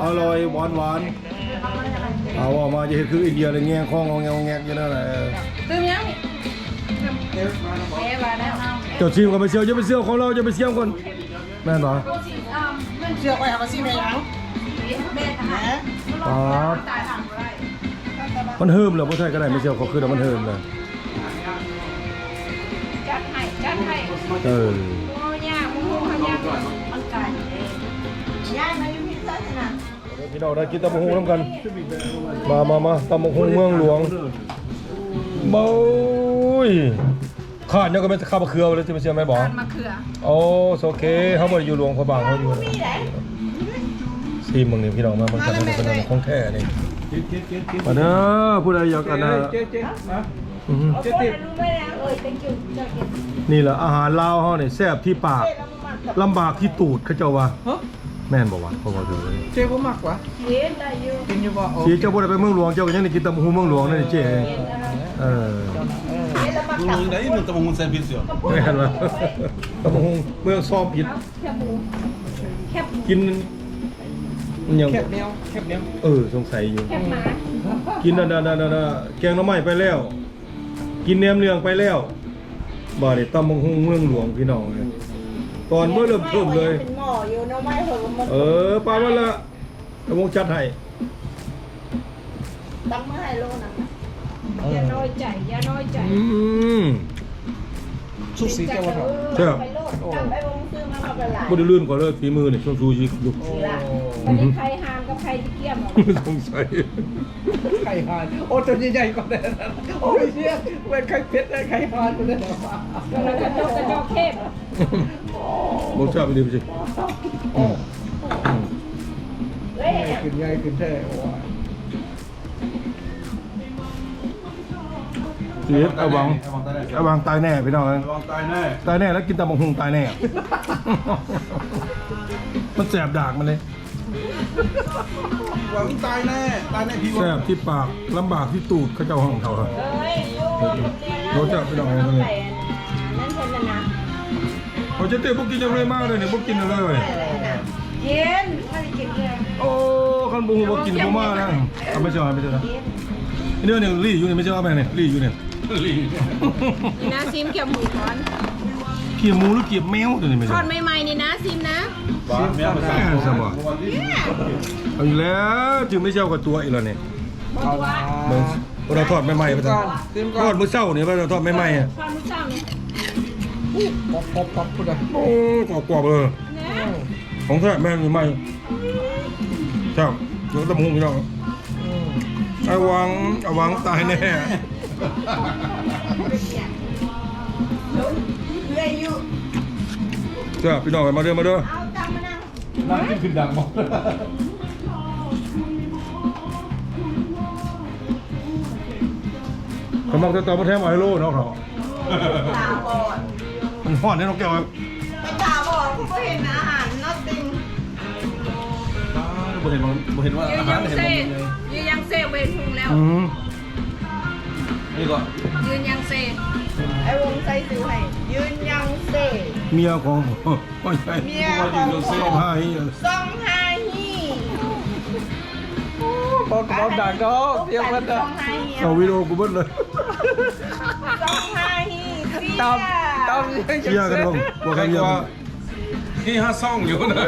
ອະລ່ອຍ ຫວານໆ. ເອົາ ເວົ້າມາຈະເຮັດຄືອິນເດຍເລີຍ ແງງຄອງງອແງງແງກຢູ່ນັ້ນແຫຼະ. ເອີ ຕື່ມຍັງນີ້? ເຈົ້າຊິມກ່ອນ ໄປຊຽວ ຢ່າໄປຊຽວຂອງລາວ ຢ່າໄປຊຽວກ່ອນ. ແມ່ນບໍ່? ເຊື່ອຂ້ອຍ ເອົາມາຊິມໃຫ້ເອົາ. ປາດ ມັນເຫີມແລ້ວ ບໍ່ໃສ່ກໍໄດ້ ແມ່ນຊິ ເຂົາຄືວ່າມັນເຫີມແລ້ວ. ຈັດໃຫ້ ຈັດໃຫ້. ເອີ ໂອ້ ຍາກ ບໍ່ຮູ້ເຮົາຍາກ ມັນກາຍເດ້. ຍ້າຍມາຢູ່ພີ້ຊະນະ. ເດີພີ່ນ້ອງ ໄດ້ກິນຕຳບັກຫຸ່ງນຳກັນ. ມາ ມາ ມາ ຕຳບັກຫຸ່ງເມືອງຫຼວງ. ໂອ້ຍ. ຂາດຫຍັງກໍແມ່ນຂາດມະເຂືອເລີຍ ຊິແມ່ນບໍ່? ຂາດມະເຂືອ. ໂອ້ ໂອເຄ ເຮົາບໍ່ໄດ້ຢູ່ຫຼວງພະບາງ ເຮົາຢູ່ ຊີມເບິ່ງນີ້ພີ່ນ້ອງ ມາເບິ່ງກັນ ເປັນຂອງແທ້ນີ້. ມາເດີ ຜູ້ໃດຢາກອັນນະ ອືຮຶ ນີ້ລະອາຫານລາວເຮົານີ້ ແຊບທີ່ປາກ ລຳບາກທີ່ຕູດ ເຂົາເຈົ້າວ່າ. ແມ່ນບໍ່ວະ? ເຂົາວ່າຄື ເຈ້ບໍ່ມັກຫວາ? ກິນໄດ້ຢູ່ ກິນຢູ່ບໍ່? ເຈົ້າບໍ່ໄດ້ໄປເມືອງຫຼວງ ເຈົ້າກໍຍັງໄດ້ກິນຕຳບັກຫຸ່ງເມືອງຫຼວງນັ້ນເຈ້. ເອີ ເອີ ເມືອງຫຼວງໄດ້ຕຳບັກຫຸ່ງແຊນພິດເສືອ. ແມ່ນວະ? ຕຳບັກຫຸ່ງເມືອງຊອມພິດ. ແຄບໝູ ແຄບໝູ ກິນຫຍັງ? ແຄບແມວ ແຄບແມວ. ເອີ ສົງໄສຢູ່ ແຄບໝາ. ກິນອັນນັ້ນ ແກງໜໍ່ໄມ້ໄປແລ້ວ ກິນແໜມເໜືອງໄປແລ້ວ ບາດນີ້ຕຳບັກຫຸ່ງເມືອງຫຼວງ ພີ່ນ້ອງເອີຍ ຕອນເລີ່ມຕົ້ນເລີຍ. ເປັນໝໍ້ຢູ່ ໜໍ່ໄມ້ເພິ່ນກໍໝົດ. ເອີ ປານນັ້ນລະ ຕຳບັກຫຸ່ງຈັດໃຫ້ ຕຳມາໃຫ້ໂລໜຶ່ງ. ຢ່ານ້ອຍໃຈ ຢ່ານ້ອຍໃຈ. ອືມ ຊູຊິເຈົ້າວ່າ ແຊບ. ບໍ່ໄດ້ລືມຂ້ອຍເລີຍ ຝີມືນີ້ ຊົມຊູຊິຢູ່. ບັດນີ້ໄຂ່ຫ່ານກັບໄຂ່ຊິກ້ຽມ ສົງໄສ ໄຂ່ຫ່ານ. ໂອ້ ໂຕໃຫຍ່ໆ ກວ່ານັ້ນ. ໂອ້ຍ ເຊຍ ແມ່ນໄຂ່ເຜັດ ໄຂ່ຫ່ານ ໂຕນັ້ນກະຈອກ ກະຈອກເທບ. ບໍ່ແຊບອີ່ຫຼີຊິ. ອືມ ໃຫຍ່ຂຶ້ນ ໃຫຍ່ຂຶ້ນແທ້. ໂອ້ຍ ຊິເຮັດອາຫວັງ ອາຫວັງຕາຍແນ່ພີ່ນ້ອງເອີຍ. ອາຫວັງຕາຍແນ່ ຕາຍແນ່ ແລ້ວກິນຕຳບັກຫຸ່ງຕາຍແນ່. ມັນແສບດາກມັນເດ້. ອາຫວັງຕາຍແນ່ ຕາຍແນ່ພີ່. ແສບທີ່ປາກ ລຳບາກທີ່ຕູດ ເຂົາເຈົ້າຮ້ອງເຂົາ. ໂອ້ຍ ຮູ້ຈັກພີ່ນ້ອງເອີຍ. ນັ້ນເພິ່ນນະ ເຂົາຈະເຕະບໍ່ກິນຫຍັງເລີຍ ມາເລີຍນີ້ ບໍ່ກິນຫຍັງເລີຍ. ກິນ ບໍ່ໄດ້ກິນເລີຍ. ໂອ້ ຄັນບໍ່ຮູ້ວ່າກິນບໍ່ມານະ. ເອົາໄປເຈົ້າ ເອົາໄປເຈົ້ານະ. ນີ້ ນີ້ລີ້ຢູ່ນີ້ ໄປເຈົ້າເອົາໄປນີ້ ລີ້ຢູ່ນີ້ ລີ້. ນີ້ນະ ຊີມແຄບໝູກ່ອນ. ກຽມໝູຫຼືກຽມແມວຕົວນີ້ ໄປເຈົ້າ. ທອດໃໝ່ໆນີ້ນະ ຊີມນະ. ວ່າແມວໄປໃສ່ ແມ່ນຊັ້ນບໍ່? ເອົາອີກແລ້ວ ຈື່ໄປເຈົ້າກໍຕົວະອີກແລ້ວນີ້. ບໍ່ຕົວະ ເບິ່ງ ເພິ່ນເອົາທອດໃໝ່ໆ ຊິມກ່ອນ ຊິມກ່ອນ. ທອດມື້ເຊົ້ານີ້ ເພິ່ນເອົາທອດໃໝ່ໆ ທອດມື້ເຊົ້ານີ້. ໂອ້ ກອບໆໆ ພຸ້ນນະ. ໂອ້ ກອບໆ ເອີ ຂອງແທ້ ແມ່ນໃໝ່. ແຊບ ເດີ ຕຳບັກຫຸ່ງພີ່ນ້ອງ. ອາຫວັງ ອາຫວັງຕາຍແນ່. ແຊບພີ່ນ້ອງ ມາເດີ ມາເດີ. ນັ່ງກິນຂຶ້ນດັງບໍ່? ຂ້ອຍມັກແຕ່ຕຳມະແທມໄອໂລເນາະເຂົາ. ຕາບອດ ມັນຮ້ອນເດ້ນ້ອງແກ້ວ. ຕາບອດ ຄືບໍ່ເຫັນອາຫານ nothing. ບໍ່ເຫັນ ບໍ່ເຫັນວ່າອາຫານ ເຫັນບໍ່ມີເລີຍ. ຢືນຍັງເຊ ບໍ່ເຫັນຫຸງແລ້ວ. ອືມ ນີ້ກໍຢືນຍັງເຊ. ໄອ້ວົງໃສ່ຊື່ໃຫ້ ຢືນຍັງເຊ. ເມຍຂອງ ເມຍຂອງ ຊອງຮາຮີ ຊອງຮາຮີ. ໂອ້ ເວົ້າ ເວົ້າດັງເນາະ ສຽງມັນນະ ຊອງຮາຮີ. ເອົາວິດີໂອກູເບິດເລີຍ. ຊອງຮາຮີ ຕຳ ຕຳ ເຊຍກັນເບິ່ງ ບໍ່ກັນເລື່ອງ. ທີ່ຫາຊ່ອງຢູ່ນະ.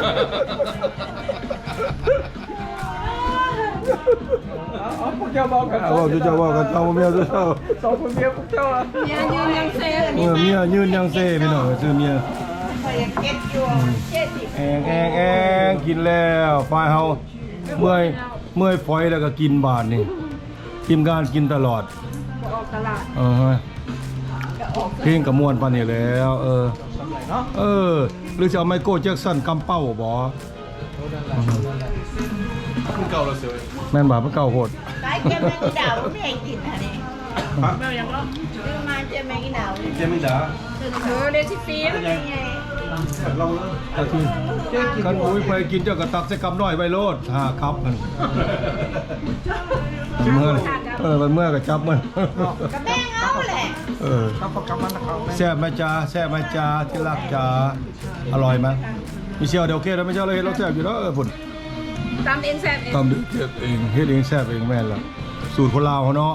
ເອົາ ເອົາ ພວກເຈົ້າເວົ້າກັນ ເອົາ ເຈົ້າເວົ້າກັນ ເຈົ້າເມຍເຈົ້າ ສອງຜົວເມຍພວກເຈົ້າອະ. ເມຍຢືນຍັງເຊ ເອີ ເມຍຢືນຍັງເຊ ພີ່ນ້ອງ ຊື່ເມຍ. ຂ້ອຍຍັງເຈັບຢູ່ ອືມ ເຈັບອີກ. ແອງ ແອງ ແອງ ກິນແລ້ວ ຝ່າຍເຮົາເມື່ອຍ ເມື່ອຍຝອຍແລ້ວກໍກິນບາດນີ້. ທີມງານກິນຕະຫຼອດ ບໍ່ອອກຕະຫຼາດ. ເອີ ເພງກໍມ່ວນປານນີ້ແລ້ວ. ເອີ ເອີ ຫຼືຊິເອົາໄມເຄິນ ແຈັກສັນກຳເປົ້າບໍ່? ຄືເກົ່າລະເສີຍ. ແມ່ນບໍ່? ມັນເກົ່າໂພດ. ໄປເກັບແມງດາບໍ່ມີໃຫ້ກິນຫັ້ນນີ້. ແມ່ນຫຍັງເນາະ? ຊື້ມາເຈັບແມງດາ. ເຈັບແມງດາ. ເອີ ເດຊິຟີ. ຄັນບໍ່ມີໃຜກິນ ເຈົ້າກໍຕັກໃສ່ກຳນ້ອຍໄວ້ໂລດ ຫ້າກັບຫັ້ນ. ເມື່ອ ເອີ ເມື່ອກໍຈັບມັນ ກໍແບ່ງເອົາແຫຼະ. ເອີ ແຊບໄໝຈ໋າ ແຊບໄໝຈ໋າ ທີ່ຮັກຈ໋າ. ອະລ່ອຍໄໝ? ມີເຊວ ໂອເຄແລ້ວ ມີເຊວ ເຮັດແລ້ວແຊບຢູ່ເດີ. ເອີ ພຸ້ນ ຕຳເອງແຊບເອງ ຕຳເອງແຊບເອງ ເຮັດເອງແຊບເອງ. ແມ່ນລະ ສູດຄົນລາວເຮົາເນາະ.